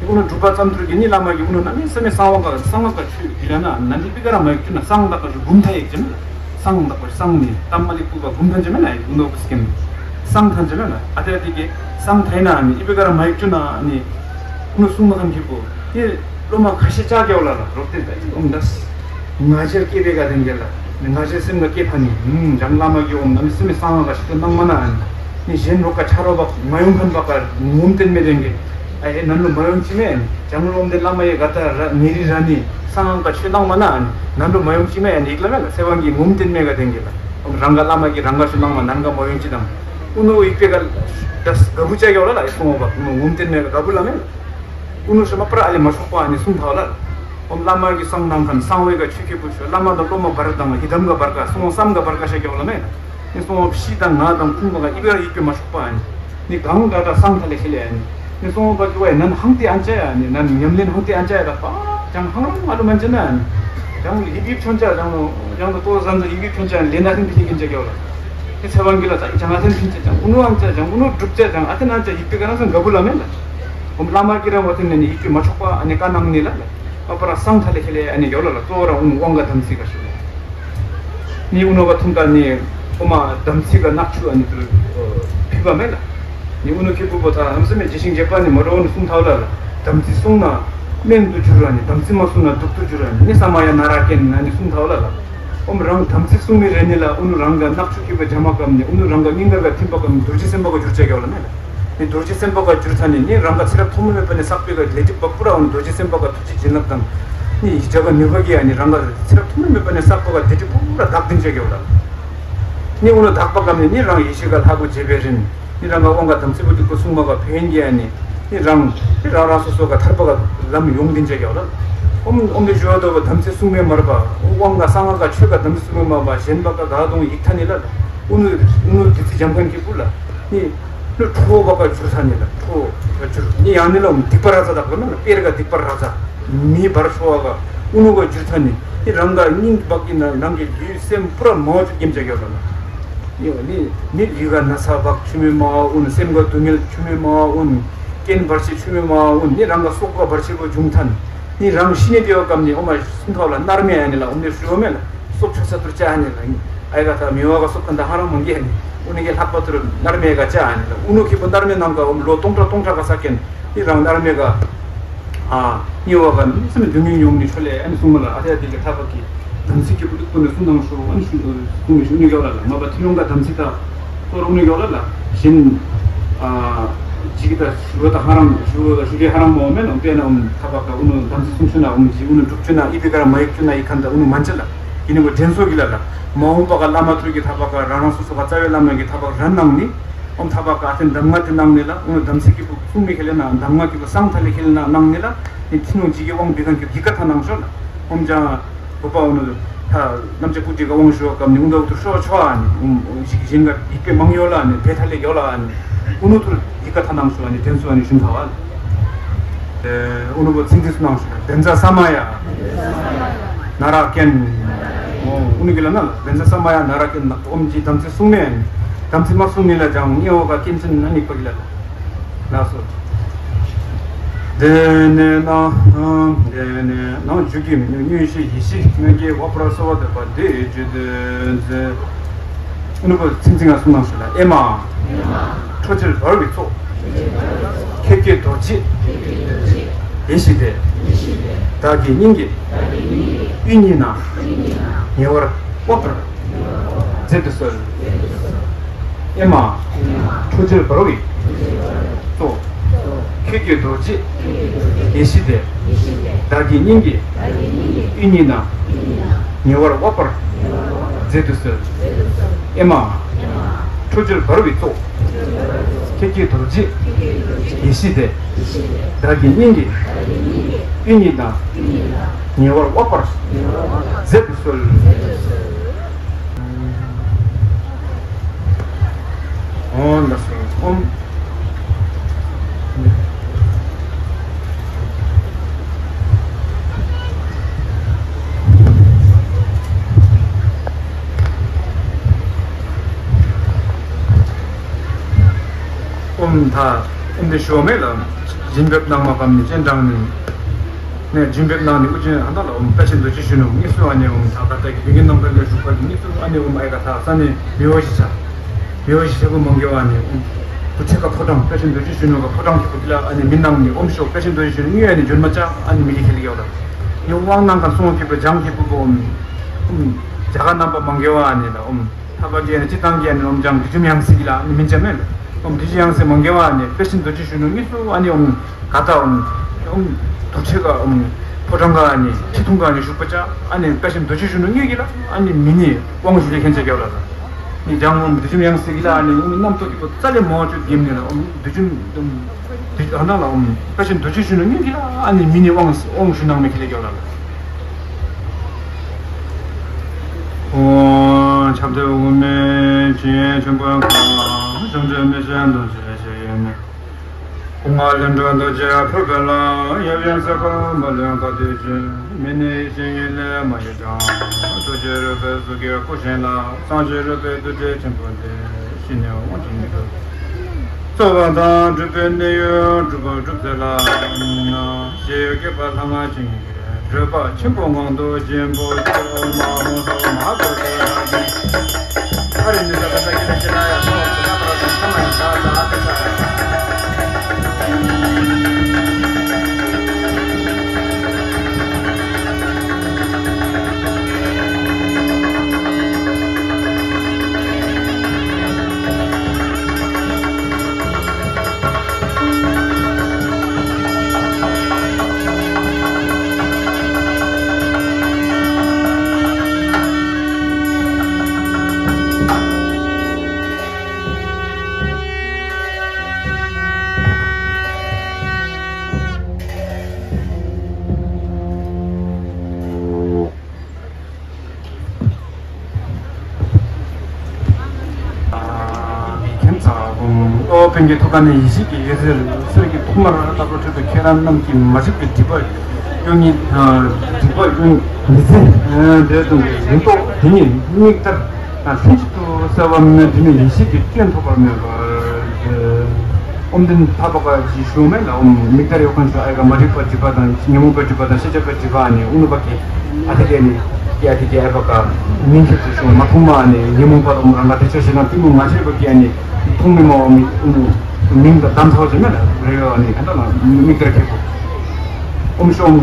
ཨུ་ནུ་སྒྲུབ་པ་ཙམ་ཐུར་གི་ནི་བླ་མ་གི་ཨུ་ནུ་ན་ནི་སེམས་མེད་གསང་བ་ག་གསང་བ་ག་ཆོས་གི་ར་ན་ན་ནི་པི་ཀ་ར་མ་ཡིག་ཅུ་ན་གསང་བདག་ག་ཞུ་སྒོམ་ཐ་ཡིག་ཅ་མེད། གསང་བདག་པ་གསང་ནི་གཏམ་མ་ལི་ཀུ་བ་འབུམ་ཐན་ཅི་མེད་ན་ཡིན་ནོ་བུ་སྐྱེམ། གསང་ཐན་ཅི་མེད་ན་ཨ་ཏེ་ཨ་ཏེ་གི་གསང་ཐ་ཡིན་ན་ནི་ཨི་པི་ཀ་ར་མ་ཡིག་ཅུ་ན་ནི་ཨུ་ནུ་གསུང་མ་ཐམ་གི་པོ་ཡི་སློབ་མ་ཁ་ཤས་ཅག་གི་ཨོ་ལ་ལ་རོགས་ཏེ་ད་ཨོམ་དས་ང་ཞེར་སྐྱེ་བེ་ག་དེན་གེ་ལ་ནི་ང་ཞེར་སེམས་ལ་སྐྱེ་ཐ་ནི་འཇམ་བླ་མ་གི་ཨོམ་ནམ་སེམས་གསང་བ་ག་ཞིག་ཏུ་གནང་མ་ན་ནི་གཞན་རོགས་ཀ་ཆ་རོགས་པ་མ་ཡོང་མཁན་པ་ག་ངོམ་བསྟན་མེད་དེན་གེ། ཨ་ཧེ་ནན་ལོ་མ་ཡོང་ཅི་མེད་ཨ་ནི། བྱང་ལོ་འདི་བླ་མ་ཡི་ག་ད་ར་ཉེ་རི་ར་ནི་གསང་སྔགས་ཀ་ཆོས་གནང་མ་ན་ཨ་ནི་ནན་ལོ་མ་ཡོང་ཅི་མེད་ཨ་ནི་ཡིག་ལ་མེད་ལ་ཚེ་དབང་གི་ངོམ་བསྟན་མེད་ག་དེན་གི་ལ། ཨོམ་རང་ག་བླ་མ་གི་རང་ག་ཆོས་གནང་མ་ནན་ག་མ་ཡོང་ཅི་དང་། ཨུ་ནུ་ཡིག་པེ་ག་ད་ག་བུ་ཅ་གི་ལ་ལ་ཡི་སོང་བ་ངོམ་བསྟན་མེད་ག་ག་བུ་ལ་མེད་ལ། ཨུ་ནུ་ཤ་མ་པ་ར་ཨ་ལེ་མ་ཤོག་པ་ཨ་ནི་གསུང་ཐ་བ་ལ། ཨོམ་བླ་མ་གི་གསང་གནང་མཁན་གསང་བའི་ག་ཆོས་ཁེ་པུ་ཤོ་བླ་མ་དང་སློབ་མ་བར་དང་ཡི་དམ་ག་བར་ག་གསུང་བསམ་ག་བར་ག་ཤ་གི་ལ་མེད་ལ། ནི་སོང་བ་ཕྱི་དང་ང་དང་ཁུང་བ་ག་ཨི་བ་ཡིག་པེ་མ་ཤོག་པ་ཨ་ནི། ནི་གང་ག་ད་གསང་ཐ་ལེ་ཤེ་ལེ་ཨ་ནི། ནི་སོང་བ་གི་བ་ཡ་ནན་ཧང་ཏེ་ཨན་ཅ་ཡ་ནི་ནན་ཉམས་ལེན་ཧང་ཏེ་ཨན་ཅ་ཡ་ད་པ། ཅང་ཧང་རང་ཨ་ལུ་མན་ཅ་ན་ཨ་ནི། ཅང་ཡིག་ཡིག་ཆོན་ཅ་ཅང་ལོ་ཅང་ད་ཏོ་ཟན་ཟ་ཡིག་ཡིག་ཆོན་ཅ་ལེ་ན་ཐིན་ཏི་ཤེ་གིན་ཅ་གི་ལ། ནི་ཚེ་དབང་གི་ལ་ད་ཅང་ཨ་ཐན་ཐིན་ཅ་ཅང་ཨུ་ནུ་ཨན་ཅ་ཅང་ཨུ་ནུ་སྒྲུབ་ཅ་ཅང་ཨ་ཐན་ཨན་ཅ་ཡིག་པེ་ག་ན་སང་ག་བུ་ལ་མེད་ལ། ཨོམ་བླ་མ་གི་ར་བ་ཐིན་ནི་ཡིག་པེ་མ་ཆོག་པ་ཨ་ནི་ཀ་ནང་ནི་ལ་ལ། ཨ་པ་ར་གསང་ཐ་ལེ་ཤེ་ལེ་ཨ་ནི་ཡོ་ལ་ལ་གཙོ་བོ་ར་ཨུ་ནུ་དབང་ག་དམ་ཚིག་ག་ཤུ་ལ། ནི་ཨུ་ནུ་ག་ཐུང་ཀ་ནི་ཨོ་མ་དམ་ཚིག་ག་ནག་ཆུ་ཨ་ནི་དུ་ཕི་བ་མེ་ལ། ནི་ཨུ་ནུ་ཁེ་པུ་པོ་ཐ་ཧམ་སེ་མེ་ཇི་ཤིང་རྗེ་པ་ནི་མ་རོ་ཨུ་ནུ་གསུང་ཐ་བ་ལ་ལ། དམ་ཚིག་གསུང་ན་སྨན་དུ་འགྱུར་ར་ནི་དམ་ཚིག་མ་གསུང་ན་དུག་ཏུ་འགྱུར་ར་ནི་ནི་ས་མ་ཡ་ན་ར་ཀེན་ན་ནི་གསུང་ཐ་བ་ལ་ལ། ཨོམ་རང་དམ་ཚིག་གསུང་མི་རེ་ནི་ལ་ཨུ་ནུ་རང་ག་ནག་ཆུ་ཁེ་པ་ཇ་མ་ཀམ་ནི་ཨུ་ནུ་རང་ག་སྙིང་ག་ག་ཐིམ་པ་ཀམ་རྡོ་རྗེ་སེམས་དཔའ་ག་འགྱུར་ཅ་གི་ལ་མེ་ལ། ནི་རྡོ་རྗེ་སེམས་དཔའ་ག་གྱུར་ཚ་ནི་ནི་རང་ག་ཚེ་རབས་ཐོག་མ་མེད་པ་ནས་བསགས་པའི་ག་ལས་སྒྲིབ་པ་པུ་ར་འོང་རྡོ་རྗེ་སེམས་དཔའ་ག་ཐུགས་རྗེ་བྱིན་རླབས་དང་། ནི་ཡིག་བྱ་ག་ནུས་པ་གི་ཡ་ནི་རང་ག་ཚེ་རབས་ཐོག་མ་མེད་པ་ནས་བསགས་པ་ག་ལས་སྒྲིབ་པུ་ར་དག་ལྡན་ཅ་གི་ལ། ནི་འོ་ན་དག་པ་ག་ནི་ནི་རང་ཡེ་ཤེས་ག་ལྷ་བུ་རྗེ་བེ་རིན། ནི་རང་ག་དབང་ག་དམ་ཚིག་པུ་ཏི་ཀུ་སུང་མ་ག་ཕན་གི་ཡ་ནི། ནི་རང་ནི་རང་རང་སོ་སོ་ག་ཐར་པ་ག་ལམ་ཡོང་ལྡན་ཅ་གི་ལ། ཨོམ་ཨོམ་དེ་ཞུ་བ་དོ་བ་དམ་ཚིག་སྲུང་མེ་མར་པ། དབང་ག་གསང་བ་ག་ཆོས་ག་དམ་ཚིག་སྲུང་མེ་མར་པ་གཞན་པ་ག་ག་དོང་ཡིག་ཐ་ནི་ལ། ཨུ་ནུ་ཨུ་ནུ་དེ་ཚི་འཇམ་མཁན་གྱི་སྐུ་ལ། ནི་ནི་ཁྲོ་བོ་བ་ག་གྱུར་ས་ནི་ལ་ཁྲོ་བོ་ག་གྱུར། ནི་ཡང་ནི་ལ་སྡིག་པ་ར་ཚ་དག་པ་ན་ལ་དཔེར་ག་སྡིག་པ་ར་ཚ། མི་བར་ཆོ་བ་ག་ཨུ་ནུ་ག་གྱུར་ས་ནི། ནི་རང་ག་སྙིང་བག་གི་ན་རང་གི་ལུས་སེམས་པུ་ར་མ་བ་ཅུ་སྐྱེམ་ཅ་གི་ལ་ལ། ནི་ནི་ལུས་ག་ན་ཚ་བག་ཆུ་མི་མ་བ་ཨུ་ནུ་སེམས་ག་སྡུག་བསྔལ་ཆུ་མི་མ་བ་ཨུ་ནུ་རྐྱེན་བར་ཆད་ཆུ་མི་མ་བ་ཨུ་ནུ་ནི་རང་ག་སྲོག་ག་བར་ཆད་པོ་འབྱུང་ཐ་ནི། ནི་རང་ཤི་ནས་བདེ་བ་སྐམ་ནི་ཨོ་མ་སུན་ཐོག་ལ་མནར་མེད་ཨ་ནི་ལ་ཨོ་མ་ཞུ་བ་མེད་ལ་སོག་ཆོད་ས་ཐུར་ཅ་ཨ་ནི་ལ་ཨ་ཡ་ག་ཐ་མི་བ་ག་སོག་ག་འདི་ཧ་རང་མང་གི་ཨ་ནི་ཨོ་ནི་གི་ལྷག་པ་ཐུར་མནར་མེད་ག་ཅ་ཨ་ནི་ལ་ཨུ་ནུ་ཁི་པོ་མནར་མེད་ནང་ག་ཨོ་མ་ལོ་སྟོང་ཕྲག་སྟོང་ཕྲག་ག་ས་ཀེན་ནི་རང་མནར་མེད་ག་ཨ་ནི་བ་ག་མི་སེམས་སྡུག་བསྔལ་ཡོང་ནི་ཆོ་ལེ་ཨ་ནི་གསུང་མ་ལ་ཨ་ཐ་ཡ་དེ་གི་ཐ་བ་གི་དམ་ཚིག་གི་པུ་ཏི་ཀུན་ནས་གསུང་དང་ཤོ་ཨ་ནི་ཤུ་གསུང་མི་ཤུ་ནི་ག་ལ་ལ་མ་པ་ཐི་ཡོང་ག་དམ་ཚིག་ད། སོ་རུང་ནི་ཡོད་ལ་ལ་བཞིན། ཨ་ཇི་གི་ད་ཞུ་བ་ད་ཧ་རང་ཞུ་བ་ད་ཞུ་གི་ཧ་རང་མོ་མེད་ནོ་དཔེ་ན་ཨུམ་ཐ་བ་ཀ་ཨུ་ནུ་དམ་ཚིག་སྲུང་ཤུ་ན་ཨུམ་ཇི་ཨུ་ནུ་སྒྲུབ་ཆུ་ན་ཨི་བི་ཀ་ར་མ་ཡིག་ཆུ་ན་ཨི་ཁན་ད་ཨུ་ནུ་མན་ཆ་ལ། ཡིན་ནི་གོ་དྲན་གསོ་གི་ལ་ལ། མ་འོངས་པ་ག་བླ་མ་ཐུར་གི་ཐ་བ་ག་རང་རང་སོ་སོ་ག་རྩ་བའི་བླ་མ་གི་ཐ་བ་ག་ར་གནང་ནི། ཨོམ་ཐ་བ་ག་ཨ་ཐན་གདམས་ངག་དེ་གནང་ནི་ལ། ཨོམ་གདམས་ཚིག་གི་བུ་གསུང་མི་ཁེ་ལེ་ན་གདམས་ངག་གི་བུ་སང་ཐ་ལེ་ཁེ་ལེ་ན་གནང་ནི་ལ། ནི་ཐི་ནོ་ཇི་གི་དབང་བི་གང་གི་ཡི་ག་ཐ་གནང་ཤོ་ལ། ཨོམ་ཅང་བུ་པ་ཨོ་ནུ་ཐ་ནམ་ཅ་ཀུ་ཏི་ག་དབང་ཤོ་གམ་ནི་ཨུང་ད་ཨུ་ཐུ་ཤོ་ཆོ་ཨ་ནི་ཨོམ་ཞིག་གཞན་ག་ཡི་གེ་མང་ཡོ་ལ་ནི་བེ་ཐ་ལེ་ཡོ་ལ་ཨ་ནི་ཨུ་ནུ་ཐུར་ཡི་ག་ཐ་གནང་ཤོ་ཨ་ནི་དྲན་གསོ་ཨ་ནི་ཤུན་ཐ་བ་ལ། ཨུ་ནུ་བོ་ཚིག་འཛིན་སུ་གནང་ཞུ་བདེན་ཚ་ས་མ་ཡ། ན་ར་ཀན། ཨུ་ནུ་གི་ལ་ན་ལ་བདེན་ཚ་ས་མ་ཡ་ན་ར་ཀན་ན་ཨོམ་ཇི་དམ་ཚིག་གསུང་མེ། དམ་ཚིག་མ་གསུང་མེ་ལ་ཅང་ངེ་འོ་ག་ཀན་ཅན་ན་ནི་པ་གི་ལ་ལ་སོ། དེ་ནས་ན་དེ་ནས་ན་འཇུག་གི་མི་ནུས་མངོན་ཤེས་ཡེ་ཤེས་མངོན་གྱི་འོ་པ་ར་སོ་བ་དེ་པ་དེ་ཇི་དེ་ཟེ། ཨུ་ནུ་བོ་ཚིག་འཛིན་ང་གསུང་གནང་ཞུ་ལ་ཨེ་མ། འཕྲོ་ཕྱིར་འབར་བའི་ཚོགས། ཁྱེད་ཀྱི་རྡོ་རྗེ། ཡེ་ཤེས་དེ། བདག་གི་སྙིང་གི། དབུས་ཉིད་ན། ཉེ་བར་དབབ་པར། མཛད་དུ་གསོལ། ཨེ་མ། འཕྲོ་ཕྱིར་འབར་བའི། ཚོགས། ཁྱེད་ཀྱི་རྡོ་རྗེ། ཡེ་ཤེས་དེ། བདག་གི་སྙིང་གི། དབུས་ཉིད་ན། ཉེ་བར་དབབ་པར། མཛད་དུ་གསོལ། ཨེ་མ། འཕྲོ་ཕྱིར་འབར་བའི་ཚོགས། ཁྱེད་ཀྱི་རྡོ་རྗེ། ཡེ་ཤེས་དེ། བདག་གི་སྙིང་གི། དབུས་ཉིད་ན། ཉེ་བར་དབབ་པར། མཛད་དུ་གསོལ། ཨོ་ན་སོ་ཨོམ། ཨོམ་ཐ་ཨོམ་དེ་ཤོ་མེ་ལ་སྦྱིན་འབེབས་གནང་མ་གམ་ནི་སྤྱན་དྲངས་ནི་ནས་སྦྱིན་འབེབས་གནང་ནི་དབུ་ཅན་ཨ་ད་ལ་ཨོམ་དཔལ་ཆེན་རྡོ་རྗེ་གཞོན་ནུ་དངོས་སུ་ཨ་ནི་ཨོམ་ཐ་ད་ལྟ་གི་དགེ་རྒན་རྣམ་པ་ལས་ཞུགས་པ་གི་དངོས་སུ་ཨ་ནི་ཨོམ་ཨའི་ག་ཐ་ས་ནི་མི་བ་ཞིག་ཆ། མི་བ་ཞིག་ཆ་གོ་མང་གེ་བ་ནི་ཨོམ་དུ་ཆེ་ཀ་ཕོ་བྲང་དཔལ་ཆེན་རྡོ་རྗེ་གཞོན་ནུ་ག་ཕོ་བྲང་གི་བུ་དེ་ལ་ཨ་ནི་མི་གནང་ནི་ཨོམ་ཤོ་དཔལ་ཆེན་རྡོ་རྗེ་གཞོན་ནུ་དངོས་ཨ་ནི་འབྱོར་མ་ཆ་ཨ་ནི་མི་གི་ཁེ་ལི་གེ་བ་ལ་ཡོ་དབང་གནང་ག་སོང་གི་བུ་ཇང་གི་བུ་གོ་ཨོམ་ཇ་ག་རྣམ་པ་མང་གེ་བ་ཨ་ནི་ལ་ཨོམ། ཐ་བ་གི་ཨ་ནི་སྤྱི་བཏང་གི་ཨ་ནི་ཨོམ་ཅང་བདུད་འཇོམས་ཡང་སྲིད་ཀྱི་ལ་ཨ་ནི་མིན་ཅང་མེད་ལ། ཨོམ་བདུད་འཇོམས་ཡང་སྲིད་མང་གེ་བ་ཨ་ནི་དཔལ་ཆེན་རྡོ་རྗེ་གཞོན་ནུ་དངོས་སུ་ཨ་ནི་ཨོམ་ག་ད་ཨོམ་ཨོམ་དུ་ཆེ་ག་ཨོམ་ཕོ་བྲང་ག་ཨ་ནི་ཁྲི་ཐུང་ག་ཨ་ནི་བཞུགས་པ་ཅག་ཨ་ནི་དཔལ་ཆེན་རྡོ་རྗེ་གཞོན་ནུ་དངོས་ཀྱི་ལ་ཨ་ནི་མི་ནི་དབང་ཞུ་ལས་མཁན་ཆ་གེ་བ་ལ་ལ། ནི་ཅང་ཨོམ་བདུད་འཇོམས་ཡང་སྲིད་ཀྱི་ལ་ཨ་ནི་ཨོམ་རྣམ་རྟོག་གི་བུ་རྩ་ལས་མང་བ་ཆོད་གེམ་ནི་ལ་ཨོམ་བདུད་འཇོམས་ཨོམ་བདུད་ཨ་ན་ལ་ཨོམ་དཔལ་ཆེན་རྡོ་རྗེ་གཞོན་ནུ་དངོས་ཀྱི་ལ་ཨ་ནི་མི་ནི་དབང་དབང་ཞུ་གནང་མེད་ཁེ་ལེ་གེ་བ་ལ་ལ། ཨོ། ཁྱབ་བདལ་དབུ་མའི་ཆོས་ཆེན་པོའི་ཁ། བྱང་ཆུབ་མི་ཤེས་རྡོ་རྗེ་ཤེས་ཡོན་མེད། སྐུ་ངོ་ལྷུན་གྲུབ་རྡོ་རྗེ་ཕུར་པའི་ལ། ཡབ་ཡུམ་སྲས་ཀུན་མ་ལུས་བཀའ་སྡོད་ཅིང་། མི་གནས་ཡེ་ཤེས་ཡུལ་ལས་མ་གཡོས་ཀྱང་། རྡོ་རྗེ་རོལ་པའི་གཟུགས་ཀྱི་སྐུ་བཞེངས་ལ། སངས་རྒྱས་རོལ་པའི་རྡོ་རྗེ་ཆེན་པོ་འདི། ཕྱི་ནས་དབང་ཆེན་ཉིད་དུ། རྩོལ་བ་དང་སྒྲུབ་པའི་གནས་ཡུལ་སྒྲུབ་པ་སྒྲུབ་རྫས་ལ། ཞེས་བསྐྱེད་པ་ལྷ་སྔགས་བྱིན་གྱིས་རོལ་པ་ཆེན་པོ་ངང་དུ་སྦྱིན་པོ་ཆེ་མ་ཧོ་ཧོ་མ་ཧོ་ཧོ་ཧ་གོ་ཧ་གི། ཨ་རི་ནི་ས་ད་ས་ཀི་ན་ཅི་ན་ཡ་སོ་སོ་ན་པ་ར་ས་མ་ཡ་ས་ད་ཨ་ཏི་ས་ཡ། ཁྱིམ་ཚང་ཨོ་པན་གྱི་ཐུགས་ཀ་ནས་ཡེ་ཤེས་ཀྱི་ཡེ་ཟེར་གསེར་གྱི་ཐོག་མར་ལྟ་བུ་ཁྲོད་དུ་ཁྱེད་རང་རྣམས་ཀྱིས་མ་རིག་པའི་སྒྲིབ་པ་གཡོ་ཉིད་སྒྲིབ་པ་གཡོ་མི་ཚེ་འདས་དང་གི་ཡིན་རྟོག་དེ་ཉིད་དམིགས་ལྟར་ལྷན་ཅིག་ཏུ་གསལ་བ་མིན་ན་དེ་ནི་ཡེ་ཤེས་ཀྱི་སྐྱོན་ཐོབ་པར་མོས་པར། ཨོམ་དེ་ཐ་བ་ཀ་ཞིག་ཞུ་མེད་ལ་ཨོམ་མིག་ལྟར་ཡོད་མཁན་ཞུ་ཨའི་ཀ་མ་རིག་པ་སྒྲིབ་པ་དང་ཉོན་མོངས་པའི་སྒྲིབ་པ་དང་ཤེས་བྱ་པའི་སྒྲིབ་པ་ནི་ཨུ་ནུ་པ་ཀི་ཨ་ཐི་ཀའི་ནི་ཀི་ཨ་ཐི་ཀའི་ཨའི་པ་ཀ་མིང་ཁྱེར་ཏུ་ཞུ་མ་མཐོང་མ་ནི་ཉོན་མོངས་པ་ཨོམ་རང་ག་དེ་ཆ་ཤེས་ན་གཏི་མུག་ང་ཆེ་བ་ཀི་ཨ་ནི་མཐོང་མི་མ་ཨོམ་ཨུ་ནུ་མིང་དང་གདམ་ཚ་བ་ཞིག་མེད་ལ་རེ་ཡོད་ཨ་ནི་ཨ་ད་ལ་མིག་ལྟར་ཁེ་པོ། ཨོམ་ཤོམ།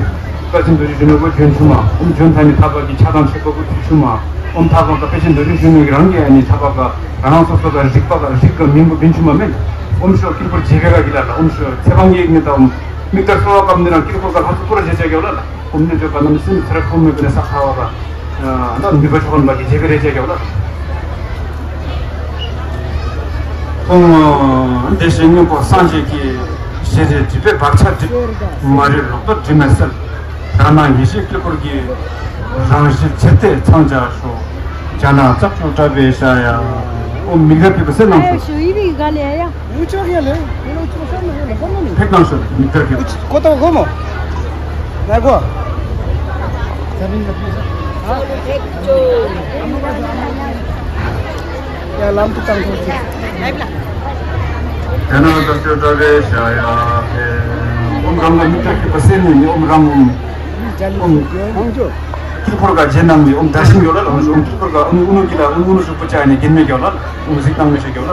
དཔལ་ཆེན་རྡོ་རྗེ་གཞོན་ནུ་བོ་འབྱོན་ཆུ་མ། ཨོམ་འབྱོན་ཐ་ནི་ཐ་བ་གི་ཆ་དང་ཆེ་པོ་བོ་ཐུ་ཆུ་མ། ཨོམ་ཐ་བ་ཀ་དཔལ་ཆེན་རྡོ་རྗེ་གཞོན་ནུ་གི་རང་གི་ཨ་ནི་ཐ་བ་ཀ་རང་རང་སོ་སོ་ཀ་རིག་པ་ཀ་རིག་ཀ་མིང་པོ་བིན་ཆུ་མ་མེད། ཨོམ་ཤོ་ཀིར་པུར་ཇེ་ག་ག་གི་ལ་ལ་ཨོམ་ཤོ་ཚེ་བང་གི་ནི་ད་ཨོམ་མིག་ལྟར་སོ་བ་ཀམ་ནི་རང་ཀིར་པུར་ཀ་ལྷ་སུ་པུ་ར་ཇེ་ཅ་གི་ལ་ལ་ཨོམ་ནི་ཇོ་ཀ་ནམ་སིན་ཚེ་ར་ཁོ་མེ་གི་ནི་ས་ཁ་བ་ཀ། ཨ་ནི་ནུས་པ་ཆོ་ག་མ་གི་རྗེ་བེ་རེ་ཅེས་ཀྱང་ལ། ཁོང་བདེ་གཤེགས་སྔོན་པོ་སངས་རྒྱས་ཀྱི་ཞལ་རས་སྒྲིབ་པའི་བག་ཆགས་སྒྲིབ། མ་རིག་ལོག་རྟོག་དྲི་མ་སེལ། དག་སྣང་ཡེ་ཤེས་དཀྱིལ་འཁོར་གྱི། རང་བཞིན་ཇི་ལྟར་ཚངས་སྦྱར་ཤོག། རྒྱ་ནག་ཙཀ་ཙུག་དྲ་བའི་ཤ་ཡ། ཨོ་མི་དགའ་ཕེབས་པ་སེ་ནང་སོ། ཞུ་ཡི་བི་ག་ལེ་ཡ། ཕེབས་གནང་ཤོག་མི་དགའ་ཕེབས། ཀོ་ཏོ་གོ་མོ། ལ་གོ། ཡ་ལམ་དུ་བཏང་ཐུབ་ཅིག། དེ་ན་ཙཀ་ཙུག་དྲ་བའི་ཤ་ཡ། ཨོམ་རང་ལ་མི་དགའ་ཕེབས་པ་སེ་ནི་ཨོམ་རང་ཨོམ། ཨོམ། དཀྱིལ་འཁོར་ག་རྗེས་གནང་ནི་ཨོམ་བཀྲ་ཤིས་ཡོད་ལ་ལ་ཨོམ་དཀྱིལ་འཁོར་ག་ཨོམ་ཨུ་ནུ་ཀི་ལ་ཨོམ་ཨུ་ནུ་ཤུག་པོ་ཅག་ནི་རྒྱན་མེད་ཡོད་ལ་ཨོམ་གཟིགས་སྟངས་མི་ཤེས་ཡོད་ལ།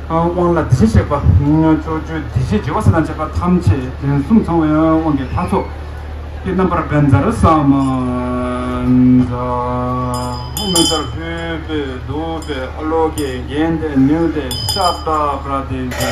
དབང་ལ་དེ་བཞིན་གཤེགས་པ། ཕྱོགས་བཅུའི་བདེ་གཤེགས་བྱེ་བ་ཟེར་དང་བཅས་པ་ཐམས་ཅད་དོན་གསུམ་ཚང་བའི་དབང་གི་ལྷ་ཚོགས། ཀྱི་རྣམ་པར་བཛྲ་ས་མ་ཛ། ཧཱུྃ་མནྠ་ཧུད་པེ་དུ་པེ་ཨ་ལོ་ཀེ་གན་ཏེ་ནུ་ཏེ་ཤ་བྲ་བྲ་ཏེ་ཛ།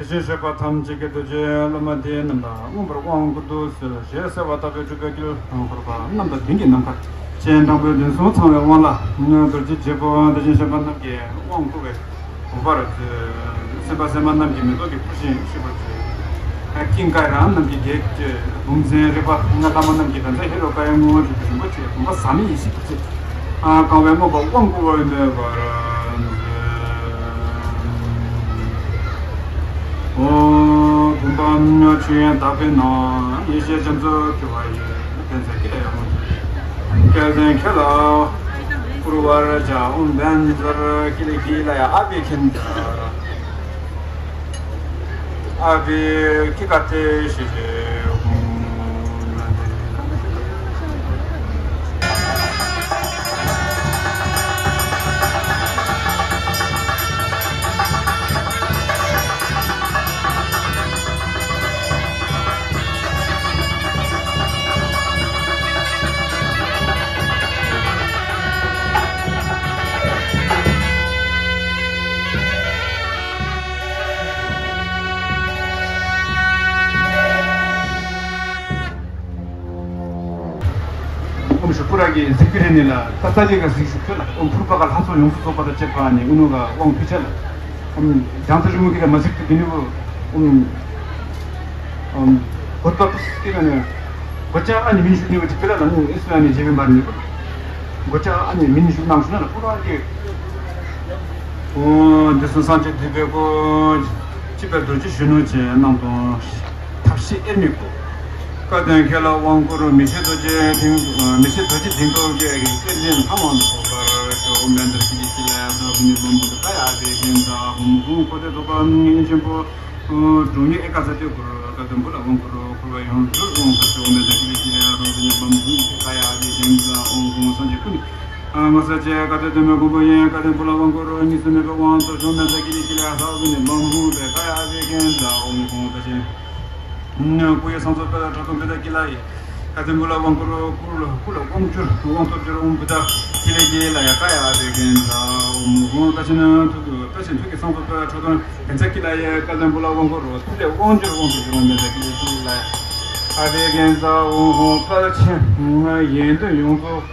དེ་བཞིན་གཤེགས་པ་ཐམས་ཅད་ཀྱི་རྡོ་རྗེ་སློབ་མ་དེ་རྣམས་ལ་མངོན་པར་དབང་བསྐུར་དུ་གསོལ་ཞེས་གསོལ་བ་བཏབ་པའི་སྒྲུབ་པའི་དཀྱིལ་འཁོར་པ་རྣམས་དང་མདུན་གྱི་ནམ་མཁར་སྤྱན་དྲང་པོས་དོན་གསུམ་ཚང་བའི་དབང་ལ་རྡོ་རྗེ་རྗེ་པོ་དེ་བཞིན་གཤེགས་པ་རྣམས་ཀྱིས་དབང་བསྐུར་བའི་གུས་པར་མཛོད། སེམས་དཔའ་སེམས་མ་རྣམས་ཀྱིས་མེ་ཏོག་གི་ཕུར་ཤིང་ཕུལ་བར་མཛོད། ཀུན་དགའ་རང་རྣམས་ཀྱིས་བགེགས་བསྐྲད། བུམ་ཆེན་རིག་པ་ལྔ་བླ་མ་རྣམས་ཀྱིས་བཛྲ་ཧེ་རུ་ཀ་ཡ་ངོ་བོ་རིན་པོ་ཆེ་བུམ་པ་ཟག་མེད་ཡེ་ཤེས་ཀྱི་ཚུལ། གང་བའི་མངོན་པར་དབང་བསྐུར་བ་མེད་པར་མཛོད། ཨོ། བུམ་པ་ཆོས་དབྱིངས་དག་པའི་ནང་། ཡེ་ཤེས་རྒྱ་མཚོ་འཁྱིལ་བ་ཡི། དེ་ཚེ་ཀྱི་ཡང་སྐལ་ལྡན་ཁྱེད་ལ་བསྐུར་བར་བྱ། ཨོཾ་བཛྲ་ཀི་ལི་ཀི་ལ་ཡ་ཨ་བྷི་ཀྷནྡྷ། ཨ་བྷི་ཀི་ཀ་ཏེ་ཤི་རེ་ཧཱུྃ། ཨོཾ་ཤུ་པུ་ར་གི་གཟིགས་པི་རེ་ནི་ལ་ཏ་ཏ་ལི་ག་གཟིགས་ཤུ་ཁྱོད་ལ་ཨོཾ་ཕུར་པ་ག་ལྷ་ཚོགས་ཡོངས་སུ་རྫོགས་པ་དང་བཅས་པ་ནི་ཨུ་ནུ་ག་དབང་ཕི་ཆ་ལ་ཨོཾ་རྒྱང་ཐག་རིང་མོ་གི་ལ་མ་གཟིགས་ཏེ་དེ་ནི་བུ་ཨོཾ་ཨོཾ་གོ་ཏ་པུ་སི་ཏི་ན་ནི་གོ་ཅག་ཨ་ནི་མིན་ཤུ་ནི་བ་ཅི་པི་ལ་ལ་ནི་ཨིས་ལ་ནི་ཇེ་བི་མར་ནི་བུ་གོ་ཅག་ཨ་ནི་མིན་ཤུ་ནང་ཤུ་ན་ལ་པུ་ར་གི་ཨོ་འདི་སུ་སངས་རྒྱས་འདུས་པའི་སྐུ། སྤྱི་པའི་རྡོ་རྗེ་གཞོན་ནུ་ཆེ་རྣམས་དང་། ཐབས་ཤེས་དབྱེར་མེད་སྐུ། སྐལ་ལྡན་ཁྱེད་ལ་དབང་བསྐུར། མི་ཤེས་རྡོ་རྗེ་དེང་མི་ཤེས་རྡོ་རྗེ་དེང་ཐོག་རྒྱལ་གྱི་སྐལ་ལྡན་ལྷ་དབང་ཐོབ་པར་ཤོག། མན་དར་ཀི་ལི་ཀི་ལ་ཡ་ཐོབ་ནི་བུམ་བུ་ཀ་ཡ་བེ་ཀན་ཛ་ཧོམ་ཧོམ་ཁོ་ཏེ་ཐོབ་པ་ཡིན་ཆེན་པོ། འགྲོ་ཉེ་ཨེ་ཀ་ས་ཏེ་གུ་རུ་སྐལ་ལྡན་བུ་ལ་དབང་བསྐུར། འཁོར་བ་ཡོངས་སུ་དབང་བསྐུར་ཤོག། མན་དར་ཀི་ལི་ཀི་ལ་ཡ་ཐོབ་ནི་བུམ་བུ་ཀ་ཡ་བེ་ཀན་ཛ་ཧོམ་ཧོམ་སངས་རྒྱས་སྐུ་ནི། ང་ས་ཆེ་བཀའ་དྲིན་དུ་མའི་མགོན་པོ་ཡིན། བཀའ་དྲིན་བུ་ལ་དབང་བསྐུར་རོ། གཉིས་སུ་མེད་པའི་དབང་དུ་བྱོན་མན་དར་ཀི་ལི་ཀི་ལ་ཡ་ཐོབ་ནི་བུམ་བུ་ཀ་ཡ་བེ་ཀན་ཛ་ཧོམ་ཧོམ་ད་ཆེན། སྐུ་ཡི་སངས་རྒྱས་དཔལ་ཁྲག་འཐུང་བུདྡྷ་ཀི་ལ་ཡི། བཀའ་དྲིན་བུ་ལ་དབང་བསྐུར་རོ། སྐུ་ལ་སྐུ་ལ་དབང་བསྒྱུར་དབང་ཐོབ་བསྒྱུར་ཨོཾ་བུདྡྷ་ཀི་ལི་ཀི་ལ་ཡ་ཀ་ཡ་བེ་ཀན་ཛ་ཨོཾ་ཧོ། བཀའ་ཆེན་ཐུགས་ཀྱི་བཀའ་ཆེན་ཐུགས་ཀྱི་སངས་རྒྱས་དཔལ་ཁྲག་འཐུང་བཛྲ་ཀི་ལ་ཡི། བཀའ་དྲིན་བུ་ལ་དབང་བསྐུར་རོ། སྐུ་ལ་དབང་བསྒྱུར་དབང་ཐོབ་བསྒྱུར་ཨོཾ་བཛྲ་ཀི་ལི་ཀི་ལ་ཡ་ཀ་ཡ་བེ་ཀན་ཛ་ཨོཾ་ཧོ། བཀའ་ཆེན་ཡོན་ཏན་ཡོངས་རྫོགས་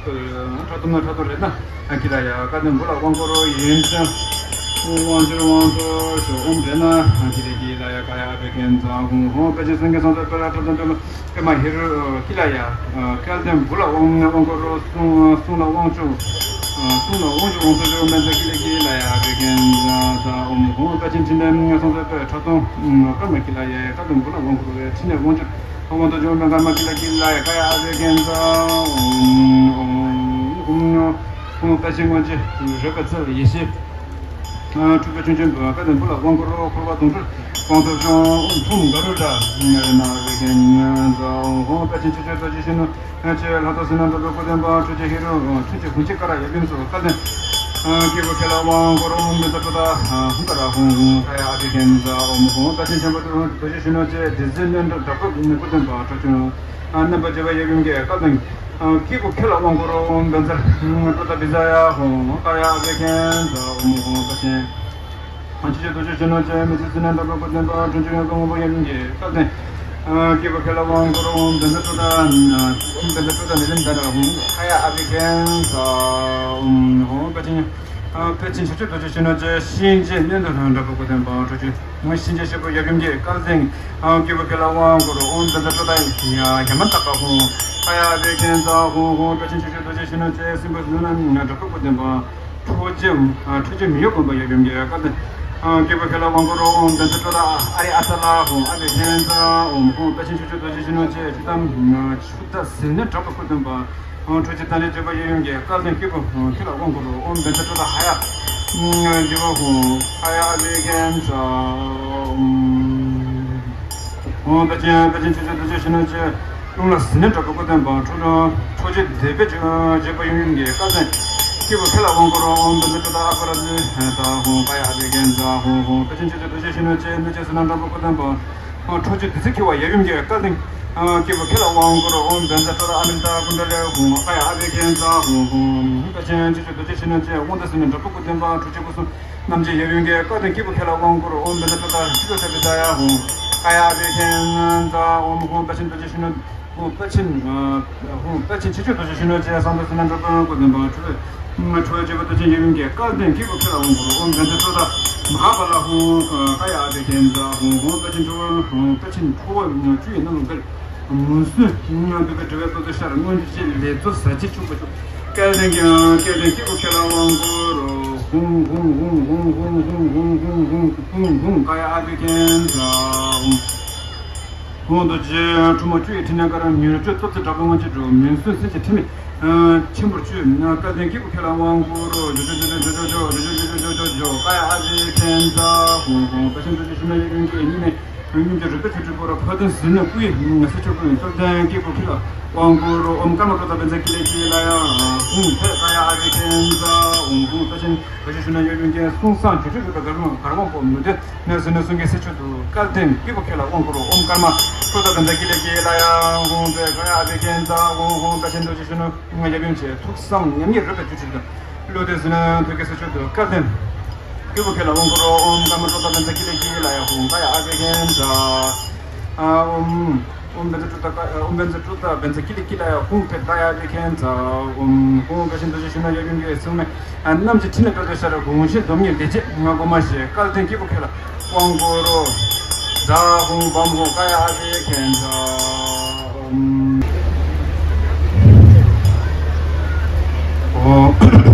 ཁྲག་འཐུང་ན་ཁྲག་འཐུང་རེད་ན། ཨ་ཀི་ལ་ཡ་བཀའ་དྲིན་བུ་ལ་དབང་བསྐུར་རོ། ཡོན་ཏན་དབང་བསྒྱུར་དབང་ཐོབ་ཤོག། ཨོཾ་དེ་ན་ཨ་ཀི་ལ་ཀི་ལ་ཡ་ཀ་ཡ་བེ་ཀན་ཛ་ཧོ་ཧོ། དཔལ་ཆེན་སངས་རྒྱས་སངས་རྒྱས་དཔལ་ཁྲག་འཐུང་པདྨ་ཧེ་རུ་ཀི་ལ་ཡ་སྐལ་ལྡན་བུ་ལ་དབང་དབང་བསྐུར་རོ། གསུང་གསུང་ལ་དབང་ཕྱུག་གསུང་ལ་དབང་ཕྱུག་དབང་ཐོབ་ཤོག། མན་དར་ཀི་ལ་ཀི་ལ་ཡ་བེ་ཀན་ཛ་ཧོ་ཧོ། དཔལ་ཆེན་འཕྲིན་ལས་སངས་རྒྱས་དཔལ་ཁྲག་འཐུང་པདྨ་ཀི་ལ་ཡ་སྐལ་ལྡན་བུ་ལ་དབང་བསྐུར་རོ། འཕྲིན་ལས་དབང་ཕྱུག་དབང་ཐོབ་ཤོག། མན་དར་ཀི་ལ་ཀི་ལ་ཡ་ཀ་ཡ་བེ་ཀན་ཛ་ཨོཾ་ཨོཾ། ཁོང་དཔལ་ཆེན་སྔོན་ཆད་རོལ་པ་རྩལ་ཡེ་ཤེས། ཨ། འཁྲུག་པའི་ཆུང་ཆུང་བུ་བཀའ་དང་བུ་ལ་དབང་བསྐུར་འཁོར་བ་དོང་སྤྲུལ་དབང་ཐོབ་ཤོག་ཨུམ་ཐུམ་ག་རུ་དྲ་ན་རེ་ཀན་ཛ་ཨོ་ཧོ། དཔལ་ཆེན་ཆོས་སྤྱོད་རྡོ་རྗེ་གཞོན་ནུ་ཆེ་ལྷ་ཐོ་སི་ན་འགྲོ་བའི་སྐུ་དོན་པ་འཕྲུལ་གྱི་ཧེ་རུ་འཕྲུལ་གྱི་ཧུང་ཆེ་ཀ་ར་ཡབ་ཡུམ་སོགས་བཀའ་དང་། སྐྱེས་བུ་ཁྱེད་ལ་དབང་བསྐུར་ཨོ་བན་ཛ་ཀྲོ་ད་ཧུང་ཀ་ར་ཧུང་ཧུང་ཀ་ཡ་ཨ་བི་ཀན་ཛ་ཨོ་མ་ཧོ། དཔལ་ཆེན་ཆེན་པོ་རྡོ་རྗེ་གཞོན་ནུ་ཆེ་དེ་ཟིན་ནོན་འགྲོ་དྲག་པོའི་སྐུ་དོན་པ་འཕྲུལ་ཆུང་རྣམ་པ་བྱེ་བ་ཡབ་ཡུམ་གྱི་བཀའ་དང་། སྐྱེས་བུ་ཁྱེད་ལ་དབང་བསྐུར་ཨོ་བན་ཛ་ཀྲོ་ད་བི་ཛ་ཡ་ཧུང་ཀ་ཡ་ཨ་བི་ཀན་ཛ་ཨོ་མ་ཧོ། དཔལ་ཆེན། ཨ་ཆེ་ཆེ་རྡོ་རྗེ་གཞོན་ནུ་ཆེ་མི་ཚེ་ཟིན་ན་འགྲོ་བའི་སྐུ་དོན་པ་འཕྲུལ་ཆུང་ཡང་དབང་པོ་ཡབ་ཡུམ་གྱི་བཀའ་དང་། སྐྱེས་བུ་ཁྱེད་ལ་དབང་བསྐུར་ཨོ་བན་ཛ་ཀྲོ་ད་ཨོ་བན་ཛ་ཀྲོ་ད་མི་ལིན་ད་ར་ཧུང་ཀ་ཡ་ཨ་བི་ཀན་ཛ་ཨོ་མ་ཧོ། དཔལ་ཆེན། དཔལ་ཆེན་ཆོས་སྤྱོད་རྡོ་རྗེ་གཞོན་ནུ་ཆེ་གཤིན་རྗེ་གནོན་དུ་འགྲོ་བའི་སྐུ་དོན་པ་འཕྲུལ་ཆུང་གཤིན་རྗེ་གཤེད་པོ་ཡབ་ཡུམ་གྱི་བཀའ་དང་། སྐྱེས་བུ་ཁྱེད་ལ་དབང་བསྐུར་ཨོ་བན་ཛ་ཀྲོ་ད་ཡ་མ་ཏག་པ་ཧུང་ཀ་ཡ་ཨ་བི་ཀན་ཛ་ཧུང་ཧུང་། དཔལ་ཆེན་ཆོས་སྤྱོད་རྡོ་རྗེ་གཞོན་ནུ་ཆེ་སྲིན་པོ་གཟུགས་ན་འགྲོ་བའི་སྐུ་དོན་པ། ཁྲོ་ཆུ། ཁྲོ་ཆུ་མི་གཡོ་དགོན་པ་ཡབ་ཡུམ་གྱི་བཀའ་དང་། སྐྱེས་བུ་ཁྱེད་ལ་དབང་བསྐུར་ཨོ་བན་ཛ་ཀྲོ་ད་ཨ་རེ་ཨ་ས་ལ་ཧུང་ཨ་བི་ཀན་ཛ་ཨོ་མ་ཧོ། དཔལ་ཆེན་ཆོས་སྤྱོད་རྡོ་རྗེ་གཞོན་ནུ་ཆེ་ཆུ་དམ་ཆུ་ད་ཟིལ་གནོན་དྲག་པོའི་སྐུ་དོན་པ། ཁྲོ་ཆུ་ད་ནི་བྱེ་བ་ཡབ་ཡུམ་གྱི་བཀའ་དང་། སྐྱེས་བུ་ཁྱེད་ལ་དབང་བསྐུར་ཨོ་བན་ཛ་ཀྲོ་ད་ཧ་ཡ་འདི་བ་ཧུང་ཧ་ཡ་ཨ་བི་ཀན་ཛ་ཨོ་མ་ཧོ། དཔལ་ཆེན་དཔལ་ཆེན་ཆོས་སྤྱོད་རྡོ་རྗེ་གཞོན་ནུ་ཆེ། རླུང་ལ་ཟིལ་གནོན་དྲག་པོའི་སྐུ་དོན་པ། ཁྲོ་ཁྲོ་ཆུ་འདེབས་པའི་བྱེ་བ་ཡབ་ཡུམ་གྱི་བཀའ་དང་། སྐྱེས་བུ་ཁྱེད་ལ་དབང་བསྐུར་ཨོ་བན་ཛ་ཀྲོ་ད་ཨ་ཀ་ར་ཛི་ད་ཧུང་ཀ་ཡ་ཨ་བི་ཀན་ཛ་ཧུང་ཧུང་། དཔལ་ཆེན་ཆོས་སྤྱོད་རྡོ་རྗེ་གཞོན་ནུ་ཆེ་གནོད་སྦྱིན་བསོད་ནམས་དྲག་པོའི་སྐུ་དོན་པ། ཁྲོ་ཆུ་བདུད་རྩི་འཁྱིལ་བ་ཡབ་ཡུམ་གྱི་བཀའ་དང་། སྐྱེས་བུ་ཁྱེད་ལ་དབང་བསྐུར་ཨོ་བན་ཛ་ཀྲོ་ད་ཨ་མི་ཏ་ཀུན་ཌ་ལི་ཧུང་ཀ་ཡ་ཨ་བི་ཀན་ཛ་ཧུང་ཧུང་། དཔལ་ཆེན་ཆོས་སྤྱོད་རྡོ་རྗེ་གཞོན་ནུ་ཆེ་དབང་དུ་ཟིན་ནས་དྲག་པོའི་སྐུ་དོན་པ་འཕྲུལ་ཆུ་སྐུ་གསུམ་རྣམ་འབྱེད་ཡབ་ཡུམ་གྱི་བཀའ་དང་། སྐྱེས་བུ་ཁྱེད་ལ་དབང་བསྐུར་ཨོ་བན་ཛ་ཀྲོ་ད་ཧི་ཀྲོ་ཐེ་བི་ཛ་ཡ་ཧུང་ཀ་ཡ་ཨ་བི་ཀན་ཛ་ཨོ་མ་ཧུང་། དཔལ་ཆེན་རྡོ་རྗེ་གཞོན་ནུ་ཧུང་། དཔལ་ཆེན་ཧུང་། དཔལ་ཆེན་ཆོས་སྤྱོད་རྡོ་རྗེ་གཞོན་ནུ་ཆེ་གསང་བ་སུ་ན་འགྲོ་དཔོན་སྐུ་དོན་པ་འཕྲུལ་འཕྲུལ་བྱེད་པ་རྡོ་རྗེ་ཡབ་ཡུམ་གྱི་བཀའ་དང་། སྐྱེས་བུ་ཁྱེད་ལ་དབང་བསྐུར་ཨོ་བན་ཛ་ཀྲོ་ད་མ་ཧཱ་པཱ་ལ་ཧུང་ཀ་ཡ་ཨ་བི་ཀན་ཛ་ཧུང་ཧུང་། དཔལ་ཆེན་ཁྲོ་བོ་ཧུང་། དཔལ་ཆེན་ཁྲོ་བོ་བཅུ་ཡི་གནམ་ལོ་འགལ། མུན་སེལ་འདུས་པའི་དྲི་བའི་ཏོག་ཏོ་ཤར། མངོན་སྤྱོད་ལས་མཛོད་ཟ་བྱེད་ཕྱུག་པོ་ཕྱུག་སྐལ་ལྡན་གྱི་སྐལ་ལྡན་སྐྱེས་བུ་ཁྱེད་ལ་དབང་བསྐུར་ཧུང་ཧུང་ཧུང་ཧུང་ཀ་ཡ་ཨ་བི་ཀན་ཛ་ཧུང་། ཧུང་རྡོ་རྗེ་ཁྲོ་མོ་བཅུ་ཡི་ཕྲིན་ལས་ཀ་ར་མྱུར་མགྱོགས་སྟོབས་ཀྱིས་དྲག་པོའི་མངོན་སྤྱོད་འགྲུབ། མུན་སེལ་སེམས་ཀྱི་ཁྲིད་མེད་ཆེན་པོར་སྤྱོད། སྐལ་ལྡན་སྐྱེས་བུ་ཁྱེད་ལ་དབང་བསྐུར་ཇོ་ཇོ་ཇོ་ཇོ་ཇོ་ཇོ་ཇོ་ཇོ་ཀ་ཡ་ཨ་བི་ཀན་ཛ་ཧུང་ཧུང་། དཔལ་ཆེན་རྡོ་རྗེ་ཤུལ་མའི་གཡས་གཡོན་གྱི་གཉིས་ནས། སྙིང་རྗེ་རུས་པའི་ཆུ་སྤྲུལ་པོར་འཕོ་ལྡན་ཟིལ་གནོན་སྐུ་ཡི་སེར་ཕྱོགས་ཀུན། སྟོབས་ལྡན་སྐྱེས་བུ་ཁྱེད་ལ་དབང་བསྐུར་རོ། ཨོཾ་ཀརྨ་ཀྲོ་དྷ་བཛྲ་ཀི་ལི་ཀི་ལ་ཡ་ཧུང་ཕཊ་ཀ་ཡ་ཨ་བི་ཀན་ཛ་ཧུང་ཧུང་། དཔལ་ཆེན་བཀྲ་ཤིས་ཤུལ་མའི་གཡས་གཡོན་གྱི་གསུང་བསམ་སྒྱུ་འཕྲུལ་རུས་པའི་གར་ཀརྨ་གར་དབང་པོ་མུ་སྟེགས་ནས་ཟིལ་གནོན་གསུང་གི་སེར་ཕྱོགས་དུ། སྐལ་ལྡན་སྐྱེས་བུ་ཁྱེད་ལ་དབང་བསྐུར་རོ། ཨོཾ་ཀརྨ་ཀྲོ་དྷ་བཛྲ་ཀི་ལི་ཀི་ལ་ཡ་ཧུང་ཕཊ་ཀ་ཡ་ཨ་བི་ཀན་ཛ་ཧུང་ཧུང་། དཔལ་ཆེན་རྡོ་རྗེ་ཤུལ་མའི་ཡབ་ཡུམ་ཆེ། ཐུགས་བསམ་ཉམས་ཉེས་རུས་པའི་སྒྱུ་འཕྲུལ་དུ། བློ་གཏད་ཟིལ་གནོན་ཐུགས་ཀྱི་སེར་ཕྱོགས་དུ། སྐལ་ལྡན་སྐྱེས་བུ་ཁྱེད་ལ་དབང་བསྐུར་རོ། ཨོཾ་ཀརྨ་ཀྲོ་དྷ་བཛྲ་ཀི་ལི་ཀི་ལ་ཡ་ཧུང་ཀ་ཡ་ཨ་བི་ཀན་ཛ། ཨོཾ་ཨོཾ་བཛྲ་ཀྲོ་དྷ་ཀ་ཨོཾ་བཛྲ་ཀྲོ་དྷ་བཛྲ་ཀི་ལི་ཀི་ལ་ཡ་ཧུང་ཕཊ་ཀ་ཡ་ཨ་བི་ཀན་ཛ། ཨོཾ་ཧུང་། དཔལ་ཆེན་རྡོ་རྗེ་ཤུལ་མའི་ཡབ་ཡུམ་གྱི་སྲུང་མས་རྣམ་འབྱེད་ཕྲིན་ལས་དཔལ་སྟོབས་ཤར། དགོངས་བཞེད་སྡོམ་ཉེས་ལས་བྱེད་ང་གོ་མ་ཞེས། སྐལ་ལྡན་སྐྱེས་བུ་ཁྱེད་ལ་དབང་བསྐུར་རོ། ཛ་ཧུང་བམ་ཧུང་ཀ་ཡ་ཨ་བི་ཀན་ཛ། ཨོཾ། ཨོཾ།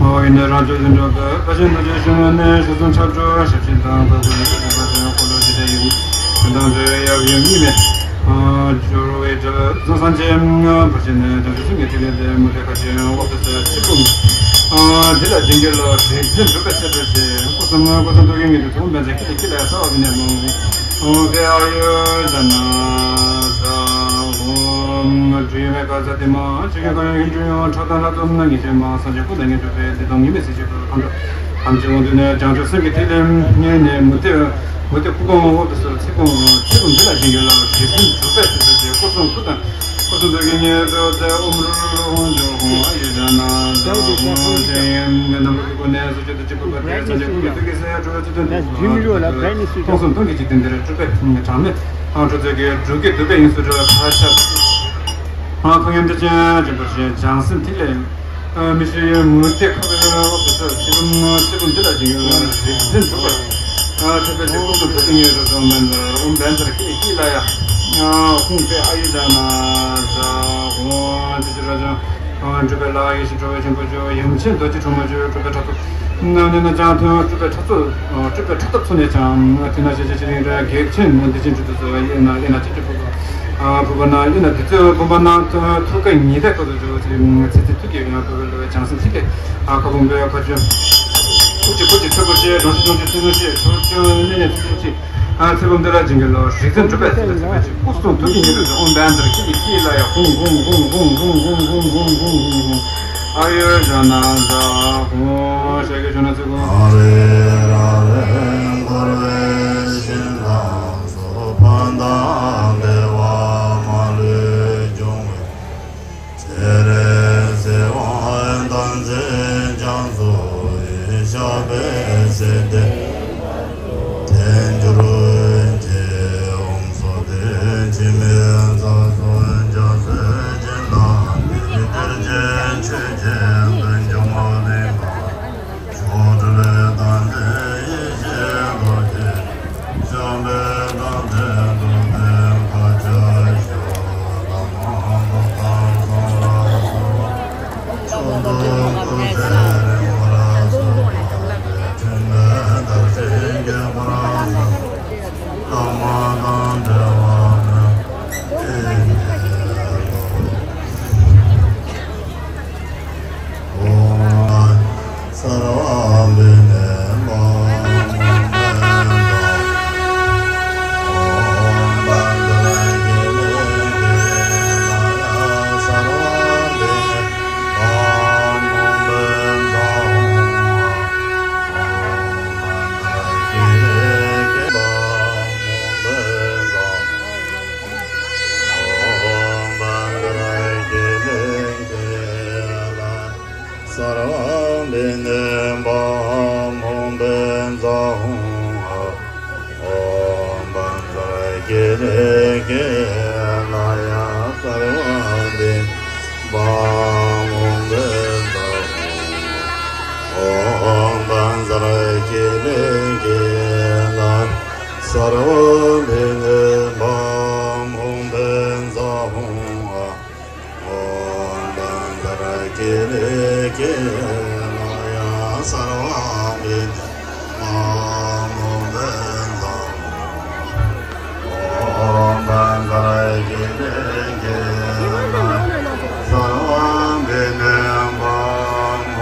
ཨོ་ཡིན་ནས་རང་བྱུང་ཟིན་འགྲོ་གི་དཔལ་ཆེན་རྡོ་རྗེ་ཤུལ་མ་ནས་ཞལ་གསུང་ཆབ་འགྲོ་ཞབས་ཕྱི་དང་དང་དུ་ལས་ཀྱི་དང་དུ་འཁོར་ལོ་ཇི་ལྟར་ཡིན། དོན་དམ་དུ་ཡབ་ཡུམ་གཉིས་མེད། སྦྱོར་བའི་གྲུབ་གསུམ་སངས་རྒྱས་བར་ཆད་ནས་བྱང་ཆུབ་སེམས་ཀྱི་ཐིག་ལེ་སྟེ། མུ་སྟེགས་ཁ་ཆེ་འོབས་ཏུ་སོད་ཚེ་བུམ། འདི་ལ་བྱིན་གྱིས་རློབས་རིག་འཛིན་གྲུབ་པའི་ཚེ་འཕྲོ་ཆེ། སྐུ་གསུམ་སྐུ་གསུམ་ཐུགས་ཀྱི་ཉིད་དུ་ཚོགས་བན་ཚེ་ཀི་ལི་ཀི་ལ་ཡ་ས་བ་བི་ནས་ལུང་། ཨོ་ཨེ་ཨ་ཡོ་ཇ་ན་ཟ་ཧོ། འབྲུ་ཡོད་མེད་ག་ས་དེ་མ་ཆོས་ཀྱི་གང་ཡོད་ཀྱི་འབྲུ་ཡོད་ཁྲག་དང་ལྷ་ཚོགས་རྣམས་ཀྱི་སྤྱན་མ་སངས་རྒྱས་སྐུ་དང་ཉིད་གྲུབ་པའི་བདེ་སྟོང་ཉི་མའི་གཟི་བརྗིད་ཕུལ་ཁམས་དྲུག་ཐམས་ཅད་དབང་དུ་ནས་བྱང་ཆུབ་སེམས་ཀྱི་ཐིག་ལེ་ཉེ་ནས་མུ་སྟེགས་མུ་སྟེགས་སྐུ་གོང་འོག་ཏུ་གསོལ་ཚིག་གོང་ཚིག་གོང་འདི་ལ་བྱིན་གྱིས་རློབས་རིག་འཛིན་གྲུབ་པའི་ཚུལ་དུ་བྱས། སྐུ་གསུང་ཐུགས་དང་སྐུ་གསུང་ཐུགས་ཀྱི་ཉེ་དུ་སྟེ། ཨོཾ་རུ་རུ་རུ་ཧོ་ཇོ་ཧོ་ཨ་ཡུ་ཇ་ན་ཟ་ཧོ་ཇེ་ཡེ་ནམ་མཁའ་གི་སྒོ་ནས་སུ་ཅི་ཏུ་ཅི་པུ་པ་ཏེ་སངས་རྒྱས་སྐུ་གི་ཐུགས་ཀྱི་སྲས་གྲུབ་པའི་ཚུལ་དུ་སྟོང་གསུམ་སྟོང་གི་འཇིག་རྟེན་འདིར་གྲུབ་པའི་གྲངས་མེད་ཁྲོ་ཚོགས་ཀྱི་སྒྲུབ་ཀྱི་འདུད་པའི་དབྱིངས་སུ་གྲུབ་པ་ཁ་ཆག་ཁོང་ཡོན་ཏན་ཅན་རིན་པོ་ཆེ་བྱང་སེམས་ཐིག་ལེ། མི་ཤེས་མུ་སྟེགས་ཁ་བའི་འོག་ཏུ་སོད་ཚེ་བུམ་ཚེ་བུམ་འདི་ལ་བྱིན་གྱིས་རློབས་རིག་འཛིན་གྲུབ་པ། ཁྲོ་བོའི་སྐུ་གསུང་ཐུགས་ཀྱི་ཉེ་དུ་སྟེ། ཨོཾ་བན་ཛ་ཀི་ལི་ཀི་ལ་ཡ་ཧཱུྃ་ཕཊ་ཨ་ཡུ་ཇ་ན་ཟ་ཧོ། ཇི་ཇི་ར་ཇ། གྲུབ་པའི་ལྷ་ཡེ་ཤེས་གྲུབ་པའི་ཆེན་པོ་ཇོ། ཡུམ་ཆེན་རྡོ་རྗེ་ཁྲོ་མོ་ཇོ། གྲུབ་པའི་ཕྲག་ཏུ་ན་ནི་ན་ཅང་ཐོན། གྲུབ་པའི་ཕྲག་ཏུ་གྲུབ་པའི་ཕྲག་ཏུ་ཚུ་ནས་ཀྱང་ཐི་ན་ཤེས་བྱ་ཆེ་རིང་ར་གེགས་ཆེན་བདེ་ཆེན་གྲུབ་ཏུ་གསོལ་བ་ཡེ་ན་ཡེ་ན་ཅི་ཅི་ཕུ་གུ། ཕུར་པ་ན་ཡིན་ན་དེ་ཚོའི་ཕུར་པ་ན་ཐུགས་ཀ་ཉི་ཟླ་བར་དུ་འཇུག་ཚེ་ཚེ་ཚེ་ཐུགས་ཀྱི་ཡོན་ཕུར་པའི་ལོའི་བྱང་སེམས་ཚིག་གི་ཁ་བུམ་པའི་ཁ་ཆུ། ཁུ་ཅི་ཁུ་ཅི་ཚེ་ཁུ་ཅི་གྲོང་ཤི་གྲོང་ཤི་ཚེ་ཚེ་ཤི་གྲོང་ཤི་གནས་གནས་ཚེ་ཚེ་ཤི། ཚེ་བུམ་དེ་ལ་སྦྱིན་གྱི་ལོ་རིག་འཛིན་གྲུབ་པའི་ཚེ་ལ་ཚེ་པའི་ཆུ་སྐུ་གསུང་ཐུགས་ཀྱི་ཉི་ཟླ་དུ་ཨོམ་བན་དར་ཁྱི་ཡི་ཁྱི་ལ་ཡ་ཧུང་ཧུང་ཧུང་ཧུང་ཧུང་ཧུང་ཧུང་ཧུང་ཧུང་ཧུང་། ཨ་ཡོ་ཇོ་ན་ཛ་ཧུང་ཤ་གི་ཇོ་ན་ཙི་ཀུ། ཨ་རེ་ར་རེ་འཁོར་བའི་ཞིང་ཁམས་སུ་ཕན་དང་བདེ་བ་མ་ལུས་འབྱུང་བའི་ཚེ་རིང་ཚེ་དབང་བསྟན་འཛིན་རྒྱ་མཚོ་ཡི་ཞབས་པད་སྲིད་མཐའི་དེར་འགྱུར་གྱི་ཨོམ་སྲུ་དེ་འཆི་མེད་ས་སོགས་འཇའ་ཚོན་གྱི་ནང་གི་གཏེར་ཆེན་ཆོས་ཀྱི་བདུད་འཇོམས་གླིང་པ་མཆོག་སྤྲུལ་བདག་འཛིན་ཡེ་ཤེས་རྡོ་རྗེ། ཞབས་པད་དང་ལྡན་དུ་བསྟན་མཁའ་ཁྱབ་ཤོག་ལྷ་མོ་འབུམ་ཐང་སོང་ལ་སོགས་མཆོག་ཏུ་སྐུ་ཚེ་རིང་བར་གསུངས་པ་ལས། འཕྲིན་ལས་དར་ཞིང་རྒྱས་པར་གསུངས། བླ་མ་དང་འབྲལ་བ་མེད་པའི་དགེ་སློང་། ཨོཾ། སརྦ་བི་གནས་པ་མུན་པའི་ས་འོག་སརྦ་བི་གནས་པ་མུན་པའི་ས་འོག་ཨོཾ་བཛྲ་ཀི་ལི་ཀི་ལ་ཡ། སརྦ་བི་གནས་པ་མུན་པའི་ས་འོག་ཨོཾ་བཛྲ་ཀི་ལི་ཀི་ལ་ཡ། སརྦ་བི་གནས་པ་མུན་པའི་ས་འོག་ཨོཾ་བཛྲ་ཀི་ལི་ཀི་ལ་ཡ། སརྦ་བི་གནས་པ་མུན་པའི་ས་འོག་ཨོཾ་བཛྲ་ཀི་ལི་ཀི་ལ་ཡ། སརྦ་བི་གནས་པ་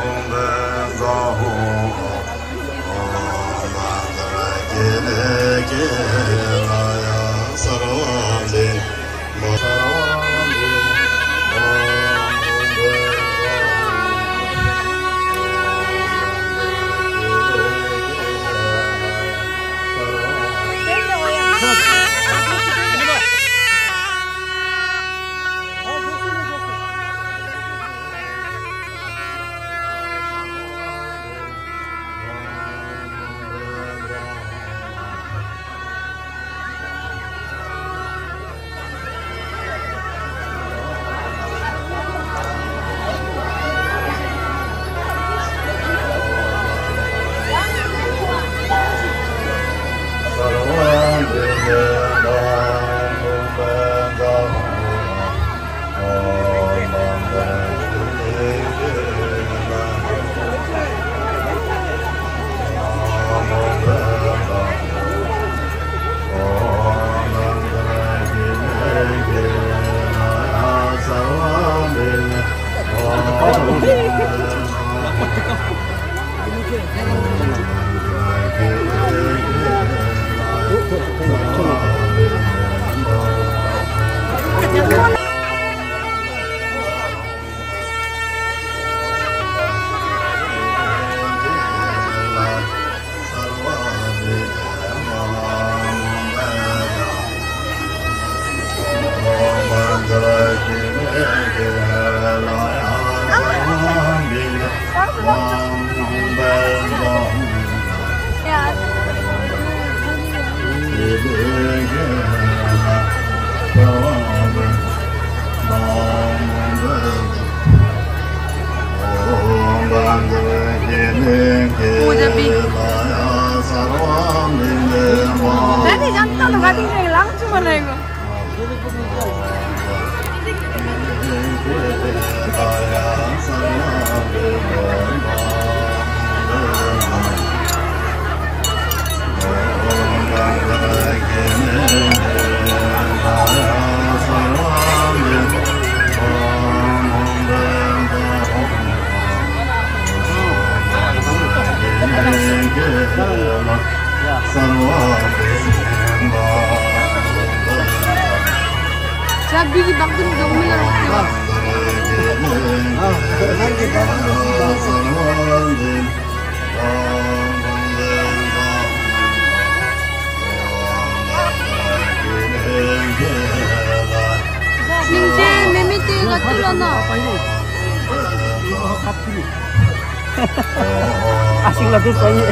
མུན་པའི་ས་འོག་ཨོཾ་བཛྲ་ཀི་ལི་ཀི་ལ་ཡ། སརྦ་བི་གནས་པ་སརྦ་བི་གནས་པ་མུན་པའི་ས་འོག་ཅག་བི་གི་བག་དུམ་འཇོག་མི་ལ་རོགས་ཀྱི་བ། སྙིང་རྗེ་མེ་མེ་དེ་ལ་ཏུ་ལ་ན། ཨ་ཤིག་ལ་དུ་སོ་ཡི།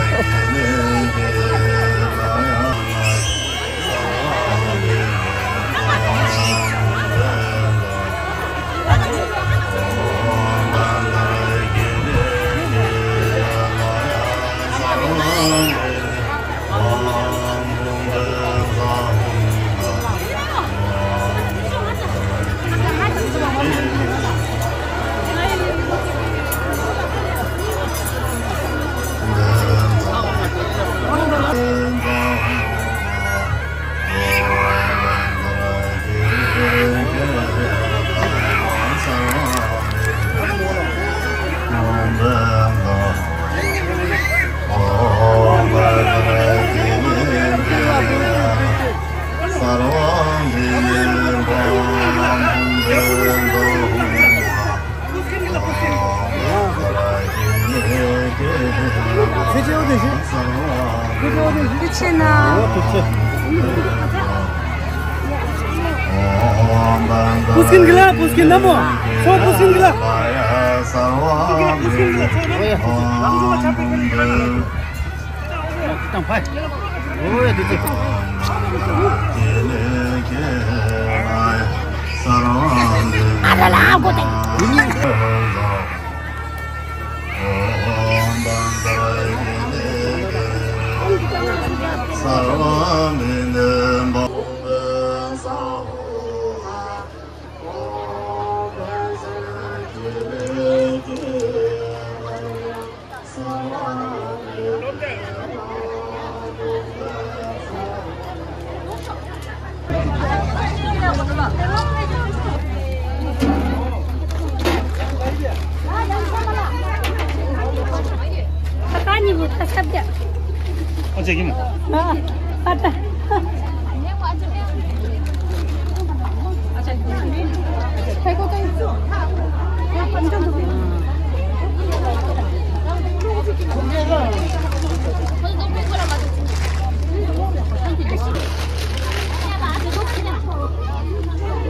ཕུ་སྐྱིན་གི་ལ། ཕུ་སྐྱིན་ན་མོ། སོ་ཕུ་སྐྱིན་གི་ལ། ཕུ་སྐྱིན་གི་ལ། སོ་ན་མོ། ཨོ་ཡ་དེ་དེ། ཨ་ལ་ལ་ཨ་གོ་ཏེ།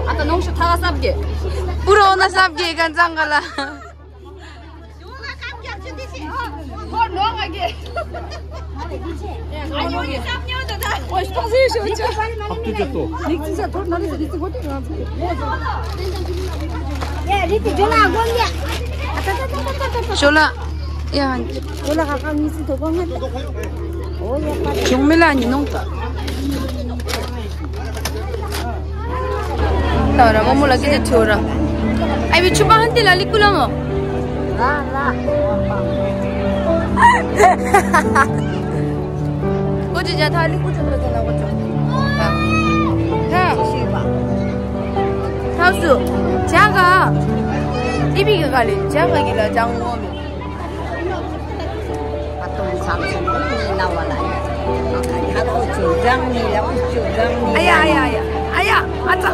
ཨ་ད་ནོང་ཤུ་ཐ་ག་སབ་གེ། པུ་རོ་ན་སབ་གེ་གན་ཚང་ག་ལ། ཤོ་ལ། ཡ། ཤོ་ལ་ཁ་ཁ་གཉིས་སུ་དོ་གོ་ང་། ཨོ་ཡ་པ། ཞུང་མི་ལ་ཉི་ནོང་ག། ད་ར་མོ་མོ་ལ་སྐད་ཆ་དྲིས་ར། ཨ་བི་ཆུ་པ་ཧན་ཏི་ལ་ལི་ཀུ་ལ་མོ། ལ་ལ། ཀོ་ཅི་ཇ་ཐ་ལི་ཀུ་ཅི་ལ་ཅི་ལ་ཀོ་ཅི། ཐ། ཐ་སུ། ཇ་ག། ཨི་བི་ག་ག་ལི་ཇ་ག་གི་ལ་ཇ་ངོ་མེ། ཨ་ཡ་ཨ་ཡ་ཨ་ཡ་ཨ་ཡ། ཨ་ཙ།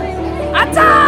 ཨ་ཙ།